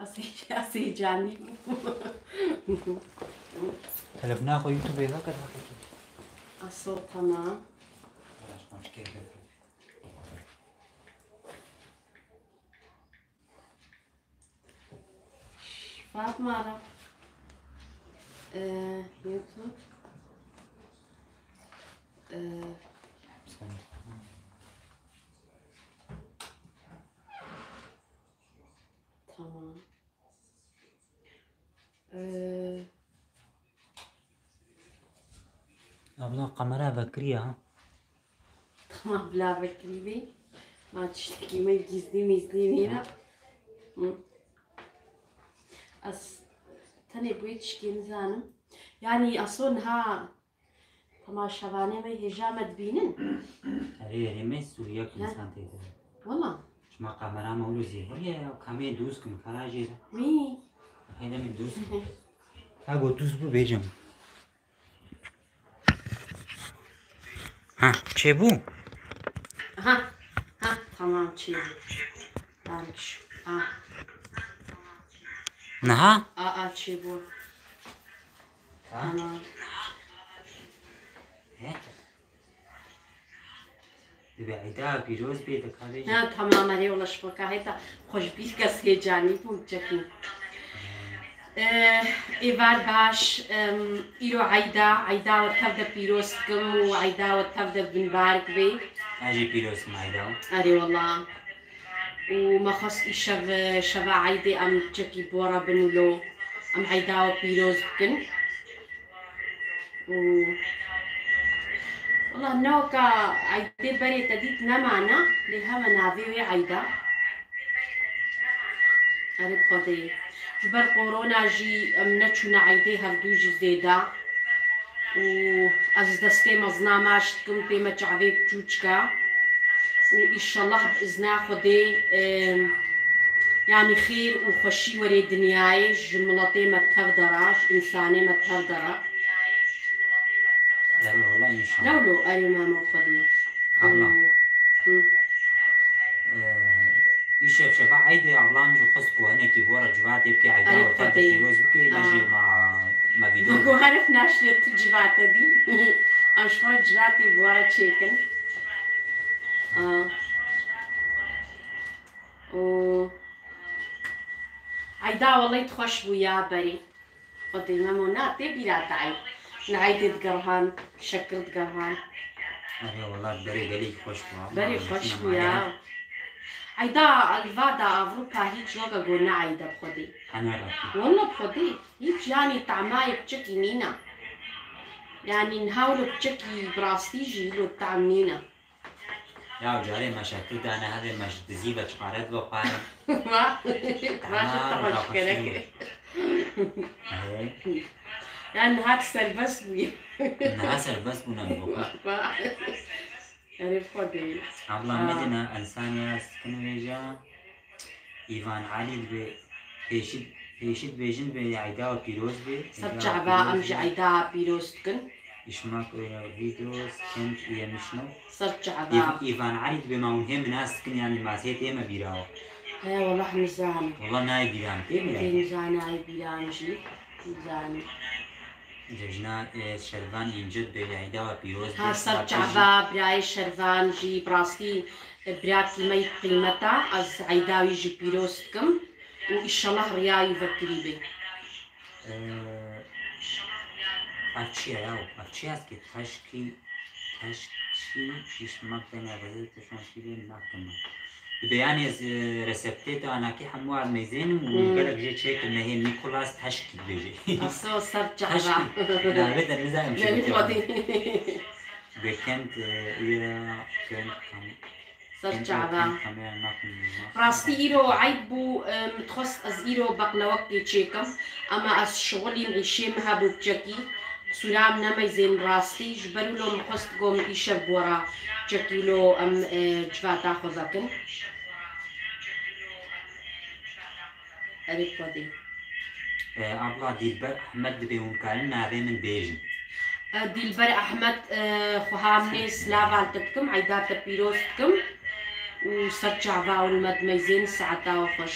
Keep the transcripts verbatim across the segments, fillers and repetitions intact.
Ez hê-, ez heyecanlıyım. Telefona xwe YouTube-ê veke, dakika. Aso, tamam. Fatma ara. Ee, YouTube. Ee, tamam. Ee, Abla, kamera vekiriye ha. Tamam, bila vekirî bî. Ma tiştekî me gizlî mîzlî nîne. Hı. Ez tenê bi wê tişkî nizanim. Yanî aso niha temaşevanê me hêja me dibînin. Erê, erê, me Sûriye ki He. insan tê de. Wala. Şima kamera me wilo zêde ye, ya kamê dûz kim kara jê de. Wî. Heyde min dûz kim. Ha, got dûz bû bêjim. Ha, çêbû? Ha, ha, tamam, çêbû. Barik şu. Ha. Niha? A, a, çêbû. Ha? Tamam. He? Dibe eyda pîroz bê, dikare jî. Ha, tamam, erê, wala şibaka heta xweş bî, kes hêcanî bûm çekî. Eh, êvar baş, em, îro eyda, eyda we tev de pîroz dikim û eyda we tev de binbarik bê. Ez jî pîroz dikim eyda we. Erê wala. Û me xwest îşev, şeva eydê em çekî bora bin û lo em eyda we pîroz bikin. Û wala ne weka eydê berê te dît nemane, lê heme navê wê eyda. Erê bi Xwedê. Ji ber korona jî em neçûne eydê hevdû jî zêde. Û ez destê mezina maç dikim, pê me çavê biçûçika. Û îşellah bi izna Xwedê, em, yanî xêr û xweşî werê dinyayê ji miletê me tev de re, ji însanê me tev de re. Erê wala înşallah. Ne wilo, erê mamo Xwedê. Abla. Hı. Ee, îşev şeva eydê ablam jî xwest ku hinekî bora civatê bike, eyda Erê we tev de Xwedê. pîroz bike, me jî Aa. ma, me vîdeo. Guharif naşne tu civate dî. Em ji xwe re civatê bora çêkin. Aa. Û eyda welay xweş bû ya berê. Xwedê memo na tê bîra te eyd. Nehaytê digerhan, şekil digerhan. Erê wala berê gelek xweş bû. Berê xweş bû ya. Eyda li va da Avrupa hîç weke go ne eyda bi Xwedê. Hene rakî. Wala bi Xwedê. Hîç yanî tamayê piçekî nîne. Yanî niha wilo piçekî bi rastî jî wilo tam nîne. Ya carê me şekil dane hevê me ji dizî ve çiqaret ve xwarin. Va, va ji Aha, te xweş gerek. He. Ya niha tu serbest bûyî. Niha serbest bûne mi bû. Va. Erê Xwedê. Abla Ha. Medine, ensanî ya sikin vêja. Îvan Elî dibe pêşî, pêşî dibêjin bê eyda we pîroz bê. Ser çava em ji eyda pîroz dikin. Îşmak, e, videos kent yemişno. Ser çava. Îv-, Îvan Elî dibe ma hûn hê min nas dikin, yanî ma hê tê me bîra we. He, wela nizanim. Wela nayê bîra min, tê bîra. Tê nizane ay bîra min jî. Nizanim. Cejna, e, Şervan Înce dibe eyda we pîroz bê. Ha, ser çava birayê Şervan jî bi rastî, e, birakî me yî qîmeta, ez eyda wî jî pîroz dikim. Û îşellah riya wî vekirî bê. Ee, ev çi ye yaw? Ev çi ye ki teşkî, teşkî, îşmak dene rezil teşkî lê nakim. Dibe yanî ez, e, reseptê te anakî hemû ez meyzênim û Hmm. gelek jê çêkirine hê Nikolas teşkî dibêje. Aso ser çava. Teşkî. Navê de nizanim çi Navê dibêje. Xwedê. Bekend, e, îra kent kam-, Ser çava. Rastî îro eyd bû, em, dixwest ez îro beqlewekê çêkim, ama ez şixulîm, îşê min hebû biçekî. Qisûra min nemeyzên rastî, ji ber wilo min xwest got îşev bora çekî lo em, e, civata xwe vekin. Erê Xwedê. E, abla Dîlber Ehmed, dibê hûn karin navê min bêjin. E, Dîlber Ehmed, e, xweha min ê silav al te dikim, eyda te pîroz dikim û ser çava û li me dimeyzên saeta we xweş.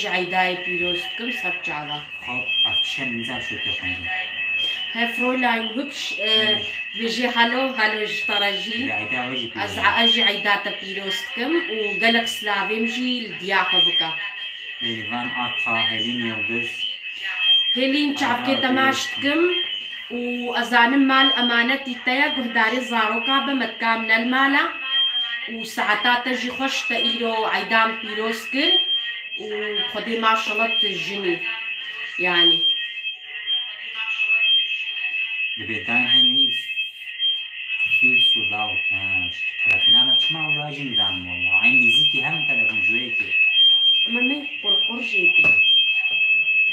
ji Eydayê pîroz dikim ser çava. Xwe ev çend nizam şûtê xwendin. He, Fräulein Hübsch, e, dibêjê helo, helo ji te re jî. Bi Eyda we jî pîroz. Ez, ez jî Eyda te pîroz dikim û gelek silavêm jî li diya xwe bike. Mêvan Ata, Helîn Yildiz. Hêlîn, çavkê te maç dikim û ez zanim mal emanetî te ye, guhdarê zaroka be, me dika min ne li mala û saeta te jî xweş, te îro Eyda min pîroz kir û Xwedê maşallah tu jinî, yanî. Dibê dayên hemî fîl sold out, ha, telefona me çima wila jî nidan walla. Eyn nêzîkî hem telefon ji wê yekê. Ama me qurqur jê tê.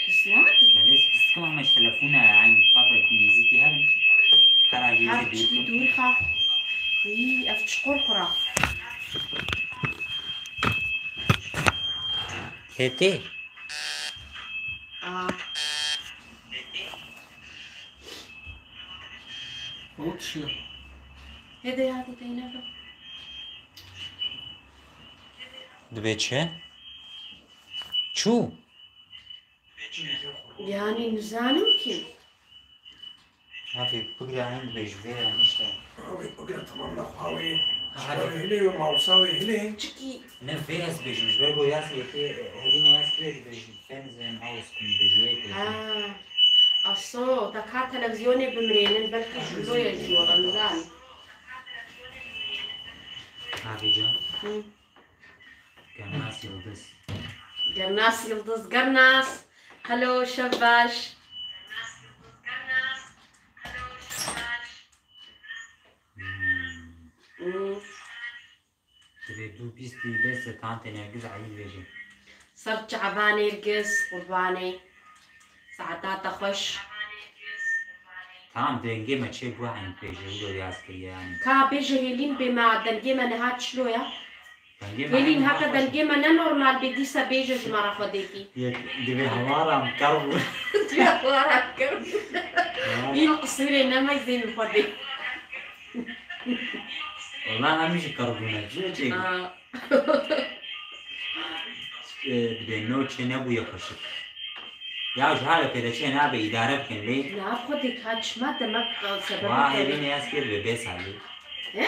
His nakî? Belê his dikim ama ji telefona eyn papa nêzîkî hebin. Kara jê Her zê tiştî dûr dûr xa. Hî, ev çi qurqura? Hêtê. Aa. Ew tişiya. Hêdê ya, hêdê nebe. Dibê çi? Çû? Yanî nizanim ki. Hafî, bigre, em dibê ji vê re nişte. Abi, bigre, tamam, la xwe wê. Ha, hadi. Çikarê hilê wê, mawsa wê hilê. Çikî? Ne vê ez bêjim, ji ber ku yas yekê, Helîne yas kirê, dibê ji fenizên haws kin, dibê ji wê yekê. Ha. Aso, te ka televîzyonê bimirênin, belkî ji wilo ye jî, wala nizanim. Abi can. Hı. Gernas Yıldız. Gernas Yıldız, Gernas. Hello, şev baş. Hmm. Hmm. Divê du bîstî bê se tantê Nergiz Elî dibêje. Ser çava Nergiz, qurbanê. Saeta te xweş. Tamam, dengê me çê guh em bêje, wilo yaz kiriye yanî. Ka bêje Hêlîn bê me, dengê me niha çilo ya? Dengê me Hêlîn, niha heke xweş e. Dengê me ne normal bê, dîsa bêje ji me re xwedêkî. Yek, divê hewaran ker bû. Divê hewaran ker bû. Hewaran. Hîn qisûrê ne me zên xwedê. Wala em jî ker bûne. Çi çê? Ha. E, dibê no çê nebûye xweşik. Ya ji hala pêre çê nabe îdare bikin lê. Ya xwedê ka çima demek, e, sebebê Wa kerê. Hêlîn yaz kir be bê salî. He?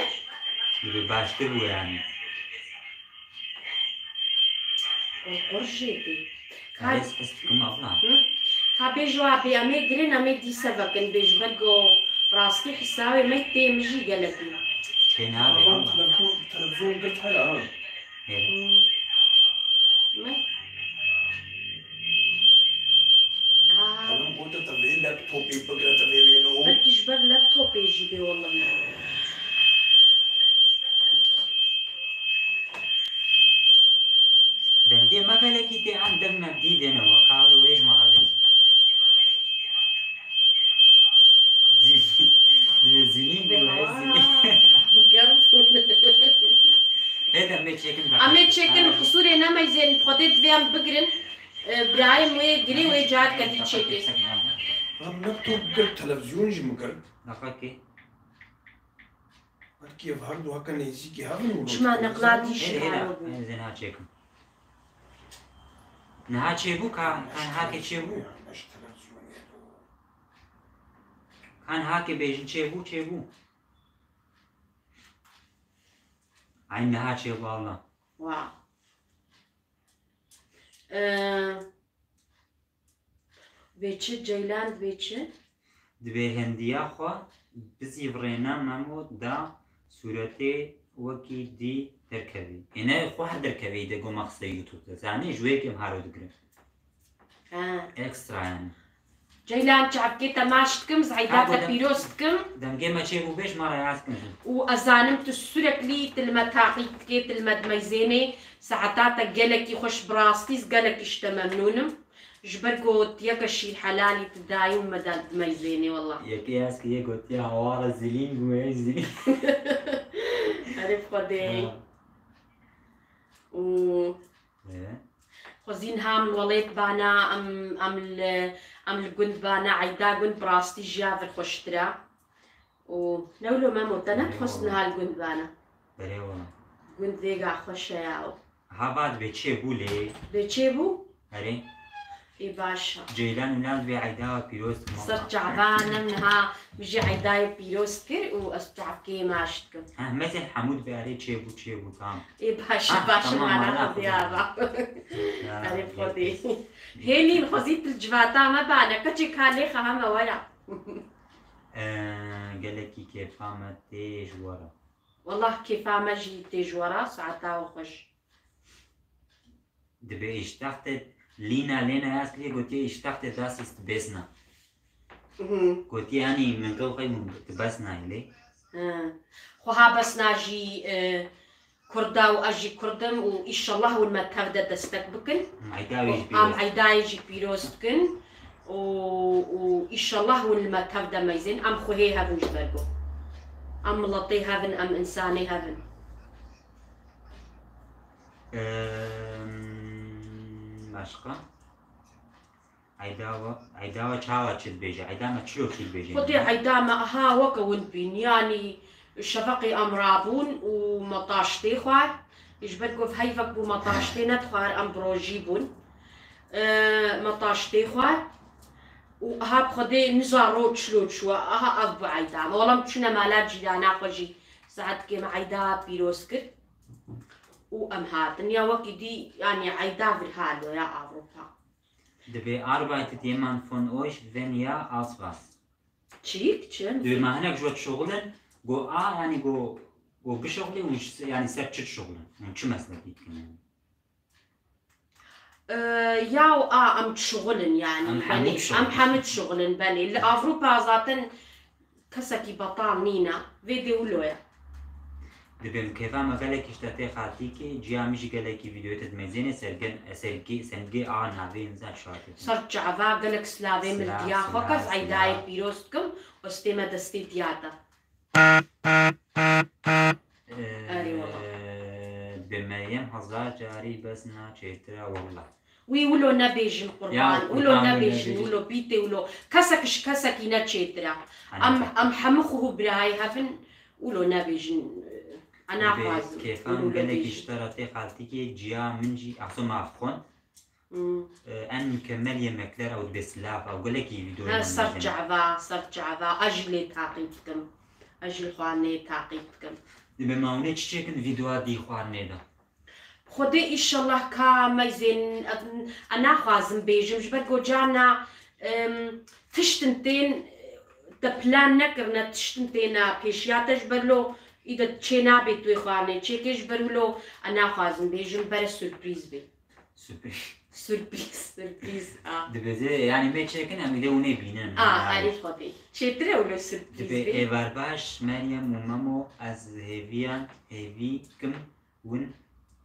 Dibê baştir bû yani. Qurqur jê tê. Ka, Ez his dikim abla. Hı? Ka bêjo abi, em ê girin, em ê dîse vekin, bêj ber go rastî hesabê me tê, min jî gelekî. Şey ne abi Avan abla. telefon, televizyon girt hela ha. Hêre. Hı. Me? Ha, Hanım burada da ve laptop'u bıgırdı ve ve no. belkî ji ber laptopê jî bê, wellahî. Dengê me gelekî tê, em deng me dî dêne we, ka wê ji me re bêjin. Zî-, zî-, zînî bû, he, zînî. Germ bûne. Hê de em ê çêkin de. Em ê çêkin, qisûrê nemeyzên, Xwedê divê em bigirin. E, birayê wê girê wê careke dî çêkê. Lan laptop girt, televizyon jî mi girt? Daxakê. Belki ev her du haka nêzîkî hevin û Çima neqla dî Hê jî de, hê de. halo bû. Em zên ha çêkin. Niha çêbû ka, ka niha ke çêbû. Ka niha ke bêjin çêbû, çêbû. Ay niha çêbû Allah. Wa. Ee, Vê çi Ceylan, vê çi? Divê hendiya xwe bizîvirêne Memo da sûretê wekî dî derkevî. Êne xwe her derkevî de goma xistê YouTube de. Zanî ji wê yekê em haro digirin. Ha. Ekstra yani. Ceylan, çavkê te maç dikim, zeyda te pîroz dikim. Dengê me çê bû bêj me reyaz kin. Û ez zanim tu süreklî tu li me taqîb dikê, tu li me dimeyzênê. Saeta te gelekî xweş, bi rastî ez gelekî ji te memnûn im. Ji ber ku tu yeke şîr helalî tu daîm me de dimeyzênê wela. Yekê ez ki yê gotiye hawara zilîn bû, ê zilîn. Erê Xwedê. Ha. Û Ee? Xwezîn ham li welêt bana, em, em li, em li gund bana, eyda gund bi rastî jiya vir xweştir e. Û ne wilo Memo, te ne dixwest niha li gund bana? Belê wala. Gund vêga xweş e ya. Hava dibê çê bû lê. Bê çê bû? Erê. Ê baş e. Ceylan û Lan dibê eyda pîroz dikin. Ser çavan em niha min jî eydayê pîroz kir û ez çavkê maş dikim. Ha, mezin hemû dibê erê çê bû, çê bû, tamam. Ê baş e, Ah, baş e, tamam, mana Allah xwe diyar Allah. ba. Ya, Erê yekê. Xwedê. Hêlîn xwezî tu li civata me bane, keçê ka lê xeheme we ya. Ee, gelekî kêfa me tê ji we re. Wallah kêfa me jî tê ji we re, saeta we xweş. Dibê îştextê Lîna, Lêna yaz kiriye, gotiye îştextê das ist besna. Mhm. Gotiye yanî min gel xwe min tu besna lê. He. Xweha besna jî, e, Kurda û ez jî Kurd im û îşallah hûn me tev de destek bikin. Eyda wê jî Em pîroz. eydayê jî pîroz dikin û, û îşallah hûn li me tev de meyzên. Em xwehê hev in ji ber ku em miletê hev in, em însanê hev in. Ehm, başka? Eyda we, eyda we çawa çi dibêje? Eyda me çilo çi dibêje? Xwedê eyda me aha weke win bîn. Yanî şeveqê em rabûn û me taştê xwar. Ji ber ku heyvek bû me taştê nedixwar, em bi rojî bûn. E, me taştê xwar. Û aha bi Xwedê niza ro çilo çû. Aha ev bû eyda me. Wela em çûne mala cîrana xwe jî. Saetkê me eyda pîroz kir. Û em hatin. Ya wekî dî, yanî eyda vir halo ya Avrupa. Dibê arbeitet jemand von euch, wenn ja, als was? Çîk, çi? Dibê me hinek ji we dişuxulin, go a, yanî go, go bişuxulin û ji, yanî ser çi dişuxulin? Hûn çi meslekî dikin yanî? Ee, ya û a, em dişuxulin yanî. Em Belê, hemû dişuxulin. Em hemû dişuxulin, belê. Li Avrupa zaten kesekî betal nîne. Vê dê wilo ye. Dibê min kêfa me gelekî ji te tê xaltîkê, ciya min jî gelekî vîdeoyê te dimeyzêne, sergen, sergê, sergê a navê min zaf şuatê. Ser çava gelek silavê min Silav, diya xwe silav, kes eydayê silav. Pîroz dikim û stê me destê diya te. Ee, Erê wala. Bi Meryem hezar carî bes na çêtir e wala. Wî wilo nebêjin qurban, Ya, wilo qurban nebêjin, nebêjin. Wilo bîtê wilo. Kesek ji kesekî ne çêtir e. Em, em hemû xwe birayê hevin, wilo nebêjin. Ana Bi xwazin. kêfan gelekî ji te re tê xaltîkê ciya min jî, aso maf xwend. Hmm. Ee, en mükemmel yemekler ew dibê silav, ew gelekî vîdeoyê Ha, min ser dibêjin. Çava, ser Çava. Ez jî lê taqîb dikim. Ez jî li xwe nê taqîb dikim. Dibê ma hûn ê çi çêkin vîdeoya dî xwarinê de? Xwedê îşallah ka meyzên, e, e, naxwazim bêjim, ji ber ku carna, em, tiştin tên, te plan nekirine, tiştin têne pêşiya te, ji ber lo î de çê nabê tu yê xwarinê çêkê, ji ber wilo e naxwazim bêjim, bere surprîz bê. Surprîz. Surprîz, surprîz, a. Dibê zê, yanî me çêkin, em îdê hûn ê bînin. A, erê Xwedê. Çêtir e wilo surprîz bê. Dibê êvar baş, Meryem û Memo, ez hêviyan, hêvî kim hûn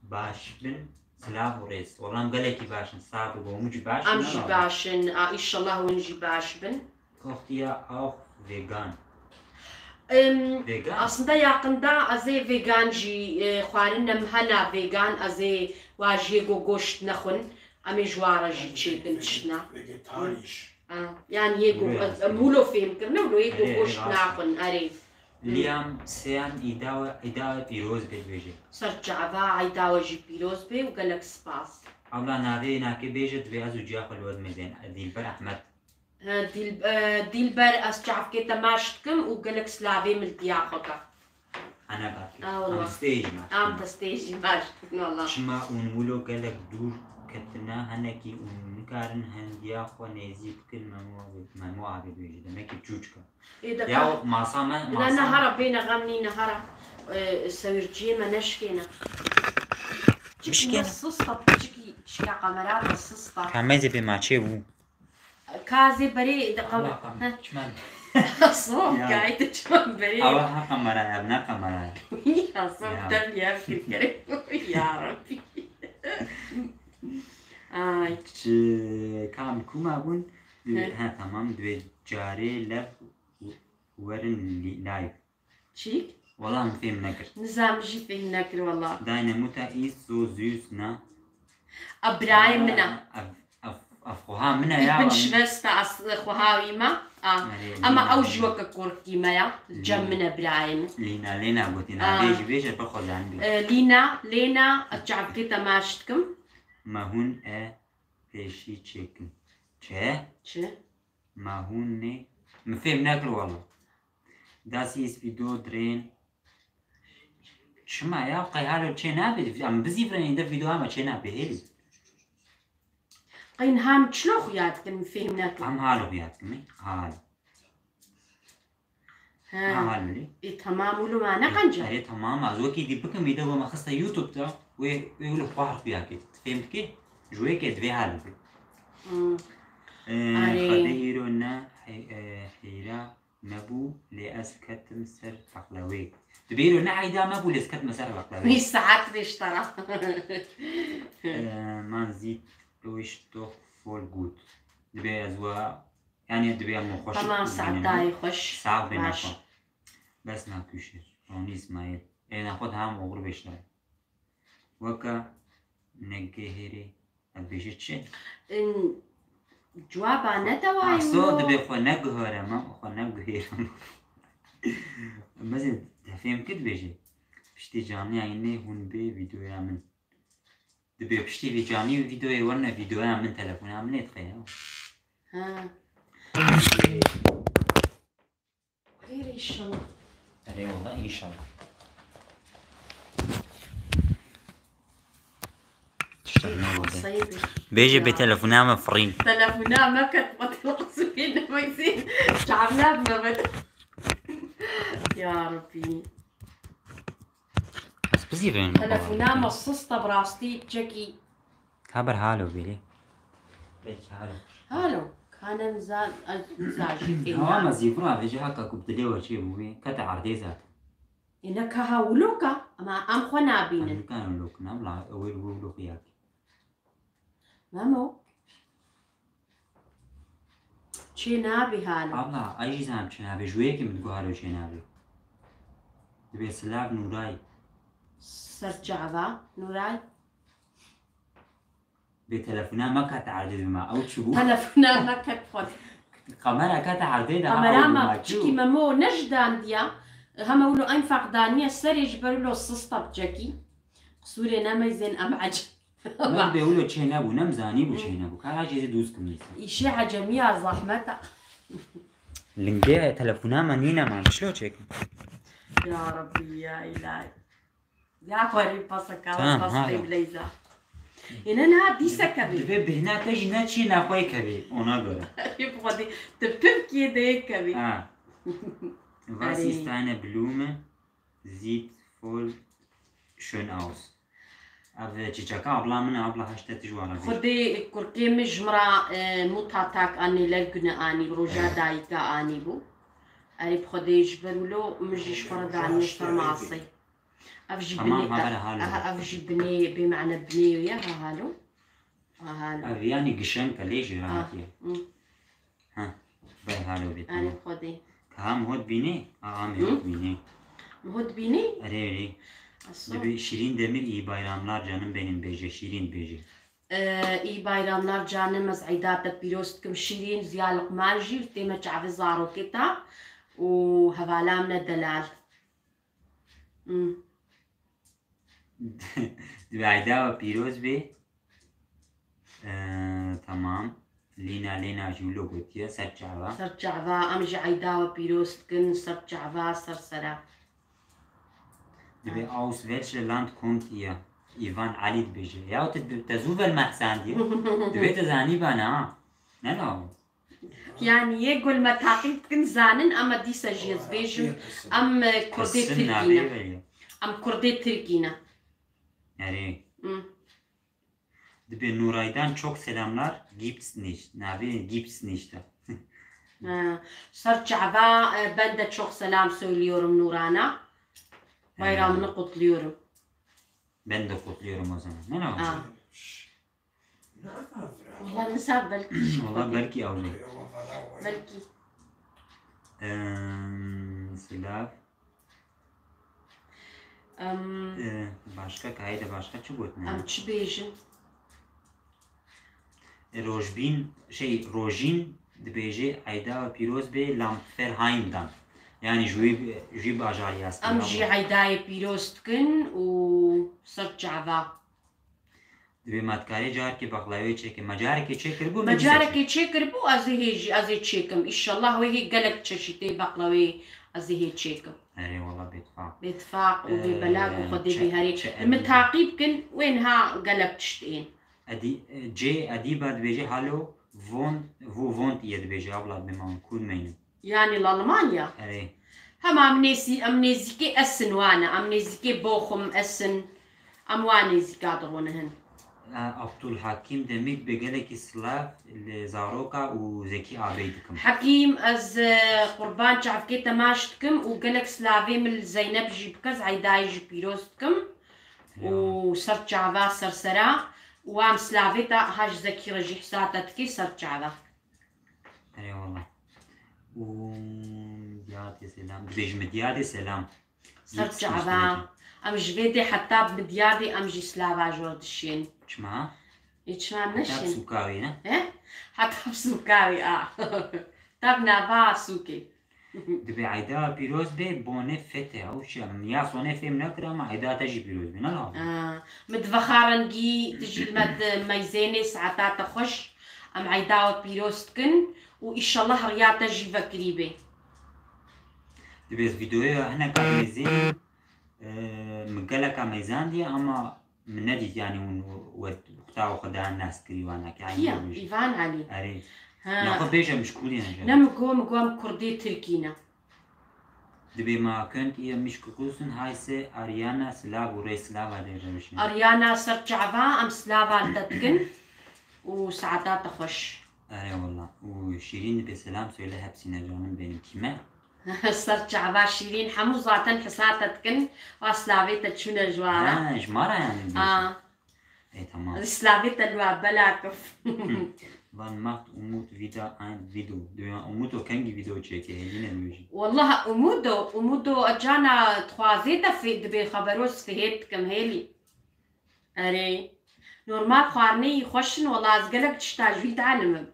baş bin, silav û rêz. Wela em gelekî baş in, sax bibin, hûn jî baş in. Em jî baş in, a, îşallah hûn jî baş bin. Koxtiya auch vegan. Em, vegan? Aslında yakında ez ê vegan jî, e, xwarin em hene vegan, ez ê wajiyê ku goşt nexwin, em ê ji wa re jî çêkin tiştna. Vegetarisch. A, yani yê ku, em wilo fêm kirine, wilo yê ku goşt naxwin, erê. Liam Seyan îda we, îda we pîroz bê dibêje. Ser çava, îda we jî pîroz bê û gelek spas. Abla navê nakê bêje, dibê ez û ciya xwe li we dimêzên. Dilber Ahmet. He, Dil-, e, Dilber, ez çavkê te maç dikim û gelek silavê min diya xwe ke. Ana bakê. A, wala. Em destê jî maç dikin. Em destê jî maç dikin, wala. Çima hûn wilo gelek dûr ketine, hinekî hûn nikarin hindiya xwe nêzî bikin, Memo, Memo abê bêjî, demekî çûçka. Ê, de ya ka- masa me, ne, masa ne, hara bêne xem nîne, hara, e, sewirciyê me neşkêne. Çikî me sista, çikî şika kamera da sista. Ka meyzê bê maçê bû. Ka zê berê de qam-, Allah kam, heh. Çimen. Aslında ya. Gayet çimen berê. Ama ha kamera ya, ne kamera ya? Aslında ya. Tabii ya, fikir. Ya Rabbi. Ay. Çi, kam kuma bûn? Heh. Ha, tamam, dibê carê lev werin li-, live. Çîk? Wala min fêm nekir. Nizam jî fêm nekir wala. Deine Mutter ist so süß, ne? A birayê min e. Ev, ev, ev xweha min e ya. Ich bin Schwester, ez xweha wî me. A. Erê, ama Lina, ew jî weke kurkî me ya. Cem min e birayê min. Lina, Lena gotî, a. Navê jî bêje, bi xwe zanibî. E, Lina, Lena, ez çavkê te maç dikim. Me hûn e pêşî çêkin. Çi? Çi? Ma hûn nê? Min fêm nekir wala. Das ist Video drehen. Çima ya? Qey halo çê nabe? Em bizîvirên de video ama çê nabe hêlî. Qey niha em çilo xuya dikin, min fêm nekir. Em halo xuya dikin, halo. He. Ha, halo lê. E, tamam, wilo ma neqence. Erê, tamam, ez wekî dî bikim, îde we me xiste YouTube de, wê, wê wilo xwar xuya kê. Fêm dikê? Ji wê kê divê halo bê. Hmm. E, arê. Xwedê îro ne, hey-, e, heyra me bû, lê ez ketim ser heqlewê. Dibê îro ne heyda me bû, lê ez ketime ser heqlewê. Wî saet vê ji te re. E, man sieht euch doch voll gut. Dibê ez we, yani dibê em xweş bînin. Tamam, saetayê xweş. Sağ bin. Baş. Bes nakuşir. Ronî İsmail. Ê nexwe de hem oxir beşler. Weke negihêrê, ev bêje çi? In, cewaba ne dewayî. Aso wilo. Dibê xwe neguhere, ma xwe neguhere. Mezin te fêm kir dibêje. Piştî canî yayînê hûn bê vîdeoya min. Dibê piştî vî canî vîdeoyê werne vîdeoya min telefona min ê dixe ya. Ha. Xêr inşallah. Erê wala inşallah. Tiştek nabê. Bêje bê telefona me firîn. Telefona me ket, xwedê qisûrê nemeyzê. Çavna me vet. Ya Rabbî. Ez bizî vên. Telefona me sista bi rastî çekî. Ka ber halo bêrê. Belkî halo. Halo. Ka ne niza-, ez nizajî fêm. Hawa me zîvira vêje heka ku bi dilê we çê bû wê. Kete erdê zaten. Ê ne ka ha wilo ka, ama em xwe nabînin. Em nikane wilo kin, em la, ew ê li wilo xuya kê. Memo. Çê nabî halo. Abla, ay jî zanim çê nabê. Ji wê yekê min digot halo çê nabê. Dibê silav Nûray. Ser çava, Nûray. Bê telefona me ket erdê dibê me. Ew çi bû? Telefona me ket xwe. Kamera ket erdê de. Kamera me çikî Memo ne ji dandiya. Heme wilo enfaq daniye serê ji ber wilo sista biçekî. Qisûrê nemeyzên em ecel. Min bê wilo çê nebû, nem zanîbû çê nebû. Kara jê zê dûz kim nîse. Îşê ecemiya zahmet e. Lingê telefona me nîne man, çilo çêkim. Ya Rabbi, ya ilahi. Ya xwerî pasaka, Tamam, pasta hala. Bileyza. Êne niha dîse kevê. Divê bihna te jî neçî nexwey kevê, ona göre. Ê bi Xwedê, tu pivkiyê de yê kevê. Ha. Was Erê. Ist eine Blume? Sieht voll schön aus. Ev çîçeka abla min e, abla heşte tij wara bêje. Xwedê kurkê min ji min re, e, Muttertag anî, Lergune anî, roja dayika anî bû. Erê bi Xwedê ji ber wilo min jî ji xwe re daniye ser masê. Ev jî Tamam, binê ha, bere halo. Aha, ev jî binê, bê mane binê ye, ha halo. Ha halo. Ev yanî gişenk e, lê jî Ah, rahetiye. Hı. Ha, bere halo bê, Erê tamam. Xwedê. Ka ha, min hot bînê? Ha, ha, min Hı? hot bînê. Min hot bînê? Erê, erê. Aso. Dibê Şîrîn Demir, iyi bayramlar canım benim bêje, Şîrîn bêje. Ee, iyi bayramlar canım, ez eyda te pîroz dikim Şîrîn, ziya Luqman jî, tême çavê zarokê te û hevala min e delal. Hmm. Dibê eyda we pîroz bê. Ee, tamam. Lîna, Lêna jî wilo gotiye, ser çava. Ser çava, em jî eyda we pîroz dikin, ser çava, ser sera. Dibê aus welchem Land kommt ihr? Îvan Elî dibêje. Ya te, te zû velmehsendiye. Dibê te zanîbane ha. Ne la? Yani yê gul me taqîb dikin zanin, ama dîsa jî ez bêjim, em, e, Kurdê Tirkî ne. Em Kurdê Tirkî ne. Erê. Hmm. Dibê Nuray'dan çok selamlar. Gibt's nicht. Nabê gibt's nicht. Ha, ser çava, e, ben de çok selam söylüyorum Nurhan'a. Bayramını kutluyorum. Ben de kutluyorum o zaman. Ne olacak? Ha. Wala nisa belkî. Wala belkî ew ne. Belkî. Em, silav. Em, Ee, başka, kayda başka çi gotine? Em çi bêjin? E, Rojbîn, şey, Rojîn dibêje, eyda pîroz bê Lamferheim'dan. Yani jûyî, jûyî bajarî est. Em jî eydayê pîroz dikin û ser çava. Dibê me dikarê carekê bexlawê çêke. Me carekê çêkiribû, me Me dîsa carekê çêkiribû, ez ê hê jî, ez ê çêkim. Îşallah wê hê gelek çeşîtê bexlawê ez ê hê çêkim. Erê wala bêtifaq. Bêtifaq û bêbelak û Ee, Xwedê çe-, bêherê. çe-, Min taqîb kin, wê niha gelek tişt ên. Edî-, e, cê Edîba dibêje, hallo, wohnt, wo wohnt ihr dibêje, abla dibê me hûn kû dimeynin. Yani li Almanya? Erê. Hema em nêzî-, em nêzîkê Essen wan e, em nêzîkê Bochum, Essen, em wan nêzîka dirûnihin. E, Abdulhakim Demir dibê gelekî silav li zaroka û Zekî abey dikim. Hekîm, ez, e, qurban çavkê te maç dikim û gelek silavê min li Zeynep jî bike, ez eydayê jî pîroz dikim. Ya. Û ser çava, ser sera, û em silavê te ha ji Zekî re jî hisa te dikê ser çava. Erê wala. Û Midyadê selam. Dibêjim Midyadê selam. Ser çava. Em ji vê dê heta bi Midyadê em jî silava ji we dişên. Çima? Ê çima Heta bi neşên? Sûka wê ne? He? Heta bi sûka wê, a. Heta bi nava sûkê. Dibê eyda pîroz bê, bonê fete. Ew çi? Em ya sonê fêm nekir ama eyda te jî pîroz bê, ne la? Aa, min dive xa rengî, tu jî li me di meyzênê, saeta te xweş. Em eyda we pîroz dikin û îşallah riya te jî vekirî bê. Dibê ez vîdeoya hineka dimêzênim, e, min geleka meyzandiye ama Min nedît, yani hûn wet xwe da û xwe da nas kirî wana ki, yani Kiya? Îvan Elî. Erê. Ha. Ya xwe bêje, min ji kurdî ne. Ne, min got, min got em kurdê tirkî ne. Dibê ma könnt ihr mich grüßen, heiße Ariana, silav û rê silava dê rewişne. Ariana ser çava, em silava li te dikin û saeta te xweş. Erê wala. Û Şîrîn dibê selam söyle hepsine canım benim kime? Ser çava Şîrîn, hemû zaten hisa te dikin, va silavê te çûne ji wan re. Ha, ji me re yani dibêjin. Ha. Ê, tamam. Ez silavê te li we bela kif. Wann macht Umut wieder ein Video? Dibê Umudo kengî video çêke, hêlîne dibêjin. Wallahi Umudo, Umudo a cana dixwazê te fê-, dibê xebero ez fihêt dikim hêlî. Erê. Normal xwarinê yî xweş in, wela ez gelek tişta ji wî dienimim.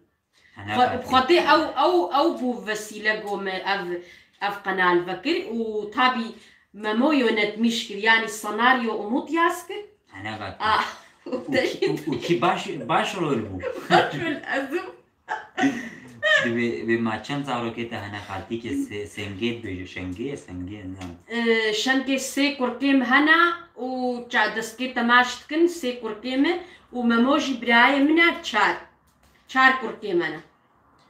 Hene Xwe-, belkî. Xwedê ew, ew, ew bû vesîle go me ev, ev qenal vekir û tabî Memo yönetmiş kir, yanî senaryo Umut yaz kir. Hene belkî. Ah, Û ki, û, û ki baş, baş rol bû. Baş rol ez im. Dibê, dibê ma çend zarokê te hene xaltîkê se-, sengê dibêje, şengê, sengê, ne? Ee, şengê sê kurkê min hene û ça-, destgê temaş dikin, sê kurkê min û Memo jî birayê min e, çar. Çar kurkê min e.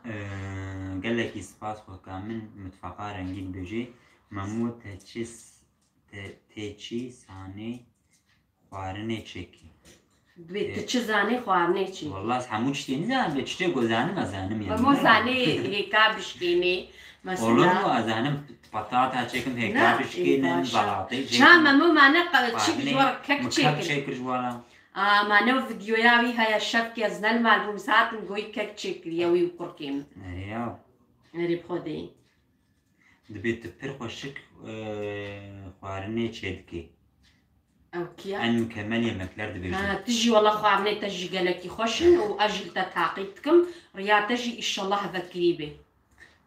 Ee, gelekî spas xwe ka min mitfaqa rengî dibêjê. Memo te çi s-, te, te çi sanê xwarinê çêkî? Dibê tu çi zanî xwarinê çi? Wallah ez hemû tiştê nizanim, bê tiştê ku zanim ez zanim yani. Memo zanê hêka bişkênê. Olur mu? Ez zanim patata çêkim, hêka bişkênim, zalatê çêkim. Ça Memo mane çi ji wara kek çêkir. Çêkir ji wara. A, mane videoya wî heye şevkê ez ne li mal bûm, ez hatim goyî kek çêkiriye wî û kurkê min. Erê ya. Erê bi Xwedê. Dibê tu pir xweşik, e, xwarinê çêdikê. Ew kiya? En mükemmel yemekler dibêjin. Ha, tu jî wela xwarinê te jî gelekî xweş in û ez jî li te taqîb dikim. Riya te jî îşallah hevekirî bê.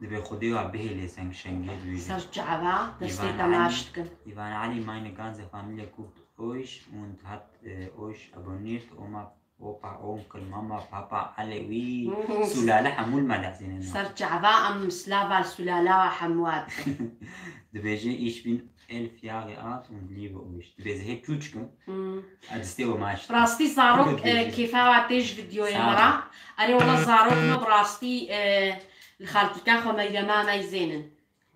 Dibê Xwedê wa bihêlê seng şengê dibêjin. Ser çava, destê te maş dikim. Ivan Ali, meine ganze Familie guckt euch und hat, äh, euch abonniert, Oma, Opa, Onkel, Mama, Papa, alle, wî, Sulale hemû li me dehsînin. Ser çava em slava li Sulala we hemû dikin. Dibêje, ich bin elf Jahre alt und liebe euch. Dibê ez hê çûçik im. Ez destê we maş dikim. Rastî zarok, e, kêfa we tê ji videoyê me re. Erê wela zarok me bi rastî, e, li xaltîka xwe Meyrema me zênin.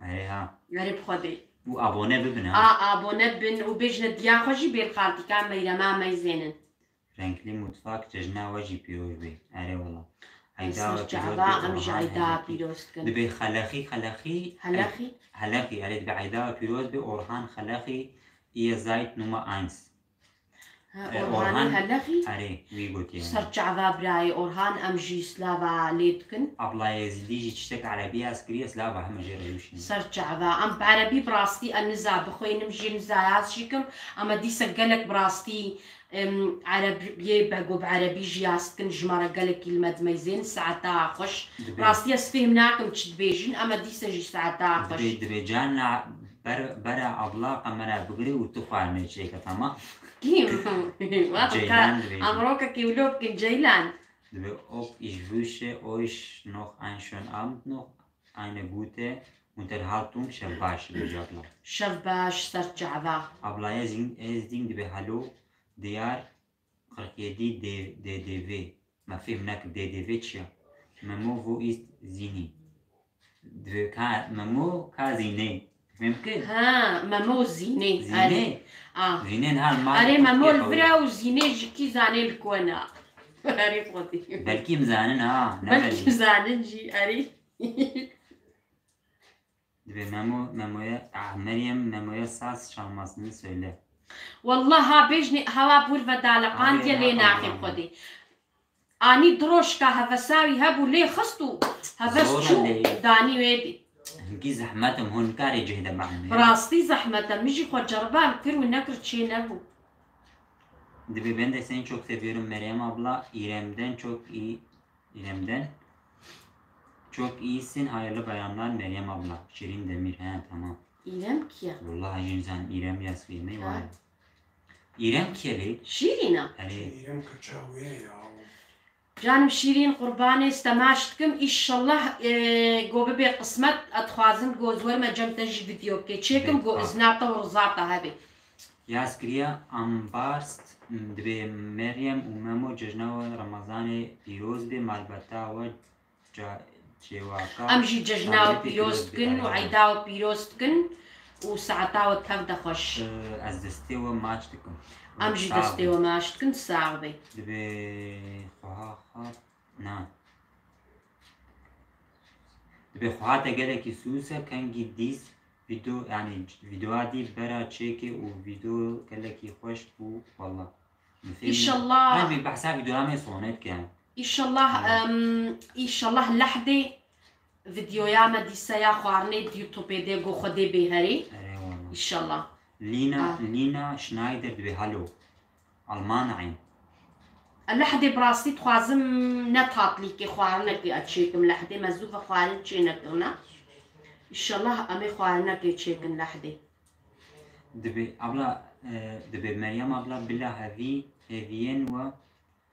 Erê ha. Erê bi Xwedê. Û abone bibin ha. A, abone bin û bêjine diya xwe jî bê li xaltîka Meyrema me zênin. Renkli mutfak, cejna we jî pîroz be. Erê wela. Ser çava em jî eyda pîroz dikin. Dibê xelexî, xelexî. Helexî? Helexî, erê dibê eyda we pîroz be, Orhan Xelexî, ihr seid Nummer eins. Ha, Orhanî Helexî? Erê, wî gotiye. Ser çava birayê Orhan em jî slava lê dikin. Abla Êzidî jî tiştek erebî yaz kiriye, slava heme jê re rûşîne. Ser çava. Em bi erebî bi rastî ez niza bixwînim jî, niza yaz jî kim. Ama dîse gelek bi rastî, em, erebiyê bego bi erebî jî yaz dikin, ji me re gelekî li me dimeyzên. Saeta xweş. Bi rastî ez fêhm nakim çi dibêjin, ama dîse jî saeta xweş. Dibê, dibê carna ber, bera abla qemera bigire û tu xwarinê çêke, tamam? Kî? Ceylan dibêje. Em rokekê wilo bikin Ceylan. Dibê, ob ich wünsche euch noch einen schönen Abend, noch eine gute Unterhaltung, şev baş dibêje abla. Şev baş, ser çava. Ablaya Êzidî dibê, hallo, diyar kırk yedi D D V. Me fêm nekir D D V çi ya? Memo, wo ist Zînê? Divê ka Memo, ka Zînê. Fêm kir? Ha, Memo Zînê. Zînê? Erê. Ah. Zînê niha li mal. Erê Memo li vir e û Zînê ji kî zanê li ku ne? Erê Xwedê. Belkî em zanin ha. Belkî zanin jî, erê. Dibê Memo, Memo'ya, ah, Meryem, Memo'ya saz çalmasını söyle. Wallah ha bêjnê hewa bûr ve daleqandiye lê naxê Xwedê. Anî diroşka hevesa wî hebû lê xist û heves çû danî wê dî. Hinkî zehmet im, hûn nikarê cih de bexnê. Bi rastî zehmet e, min jî xwe ceribam kir û nekir çê nebû. Dibê ben de seni çok seviyorum Meryem abla, İrem'den çok iyi İrem'den çok iyisin, hayırlı bayramlar Meryem abla. Şirin Demir, he tamam. İrem kî ye? Wallahî jî nizanim İrem yaz kî ne var. İrem kî ye lê? Şîrîn e. Erê. İrem kaça wê ya. Canim Şîrîn qurbanê stemaş dikim. Înşallah e, go bibe qismet, ez dixwazim go ez werime cem te jî video bike çêkim, go izna te û riza te hebe. Yaz kiriye ambarst, dibê Meryem û Memo cejna we Remezanê pîroz be, malbata we ca-, cêwaka. Em jî cejna we pîroz dikin û eyda we pîroz dikin û saeta we tev de xweş. Ez destê we maç dikim. Em jî destê we maç dikin, sax be. Dibê xweha xat, na. Dibê xweha te gelekî sûs e, kengî dîs Vîdeo, yanî vîdeoya dî bera çêkê û vîdeo gelekî xweş bû walla. Înşallah. Her bî behsa vîdeoya me sonet ke. Înşallah, em, înşallah lehdê vîdeoya me dîse ya xwarinê di YouTubeê de go Xwedê bê herê. Erê walla. Înşallah. Lina, Lina Schneider dibê halo. Alman e. Lehdê bi rastî dixwazim ne tatlîkê xwarinekê ez çêkim lehdê. Me zû ve xwarin çê nekirine. Înşallah em ê xwarinekê çêkin lehdê. Dibê abla, e, dibê Meryem abla bila hevî, heviyên we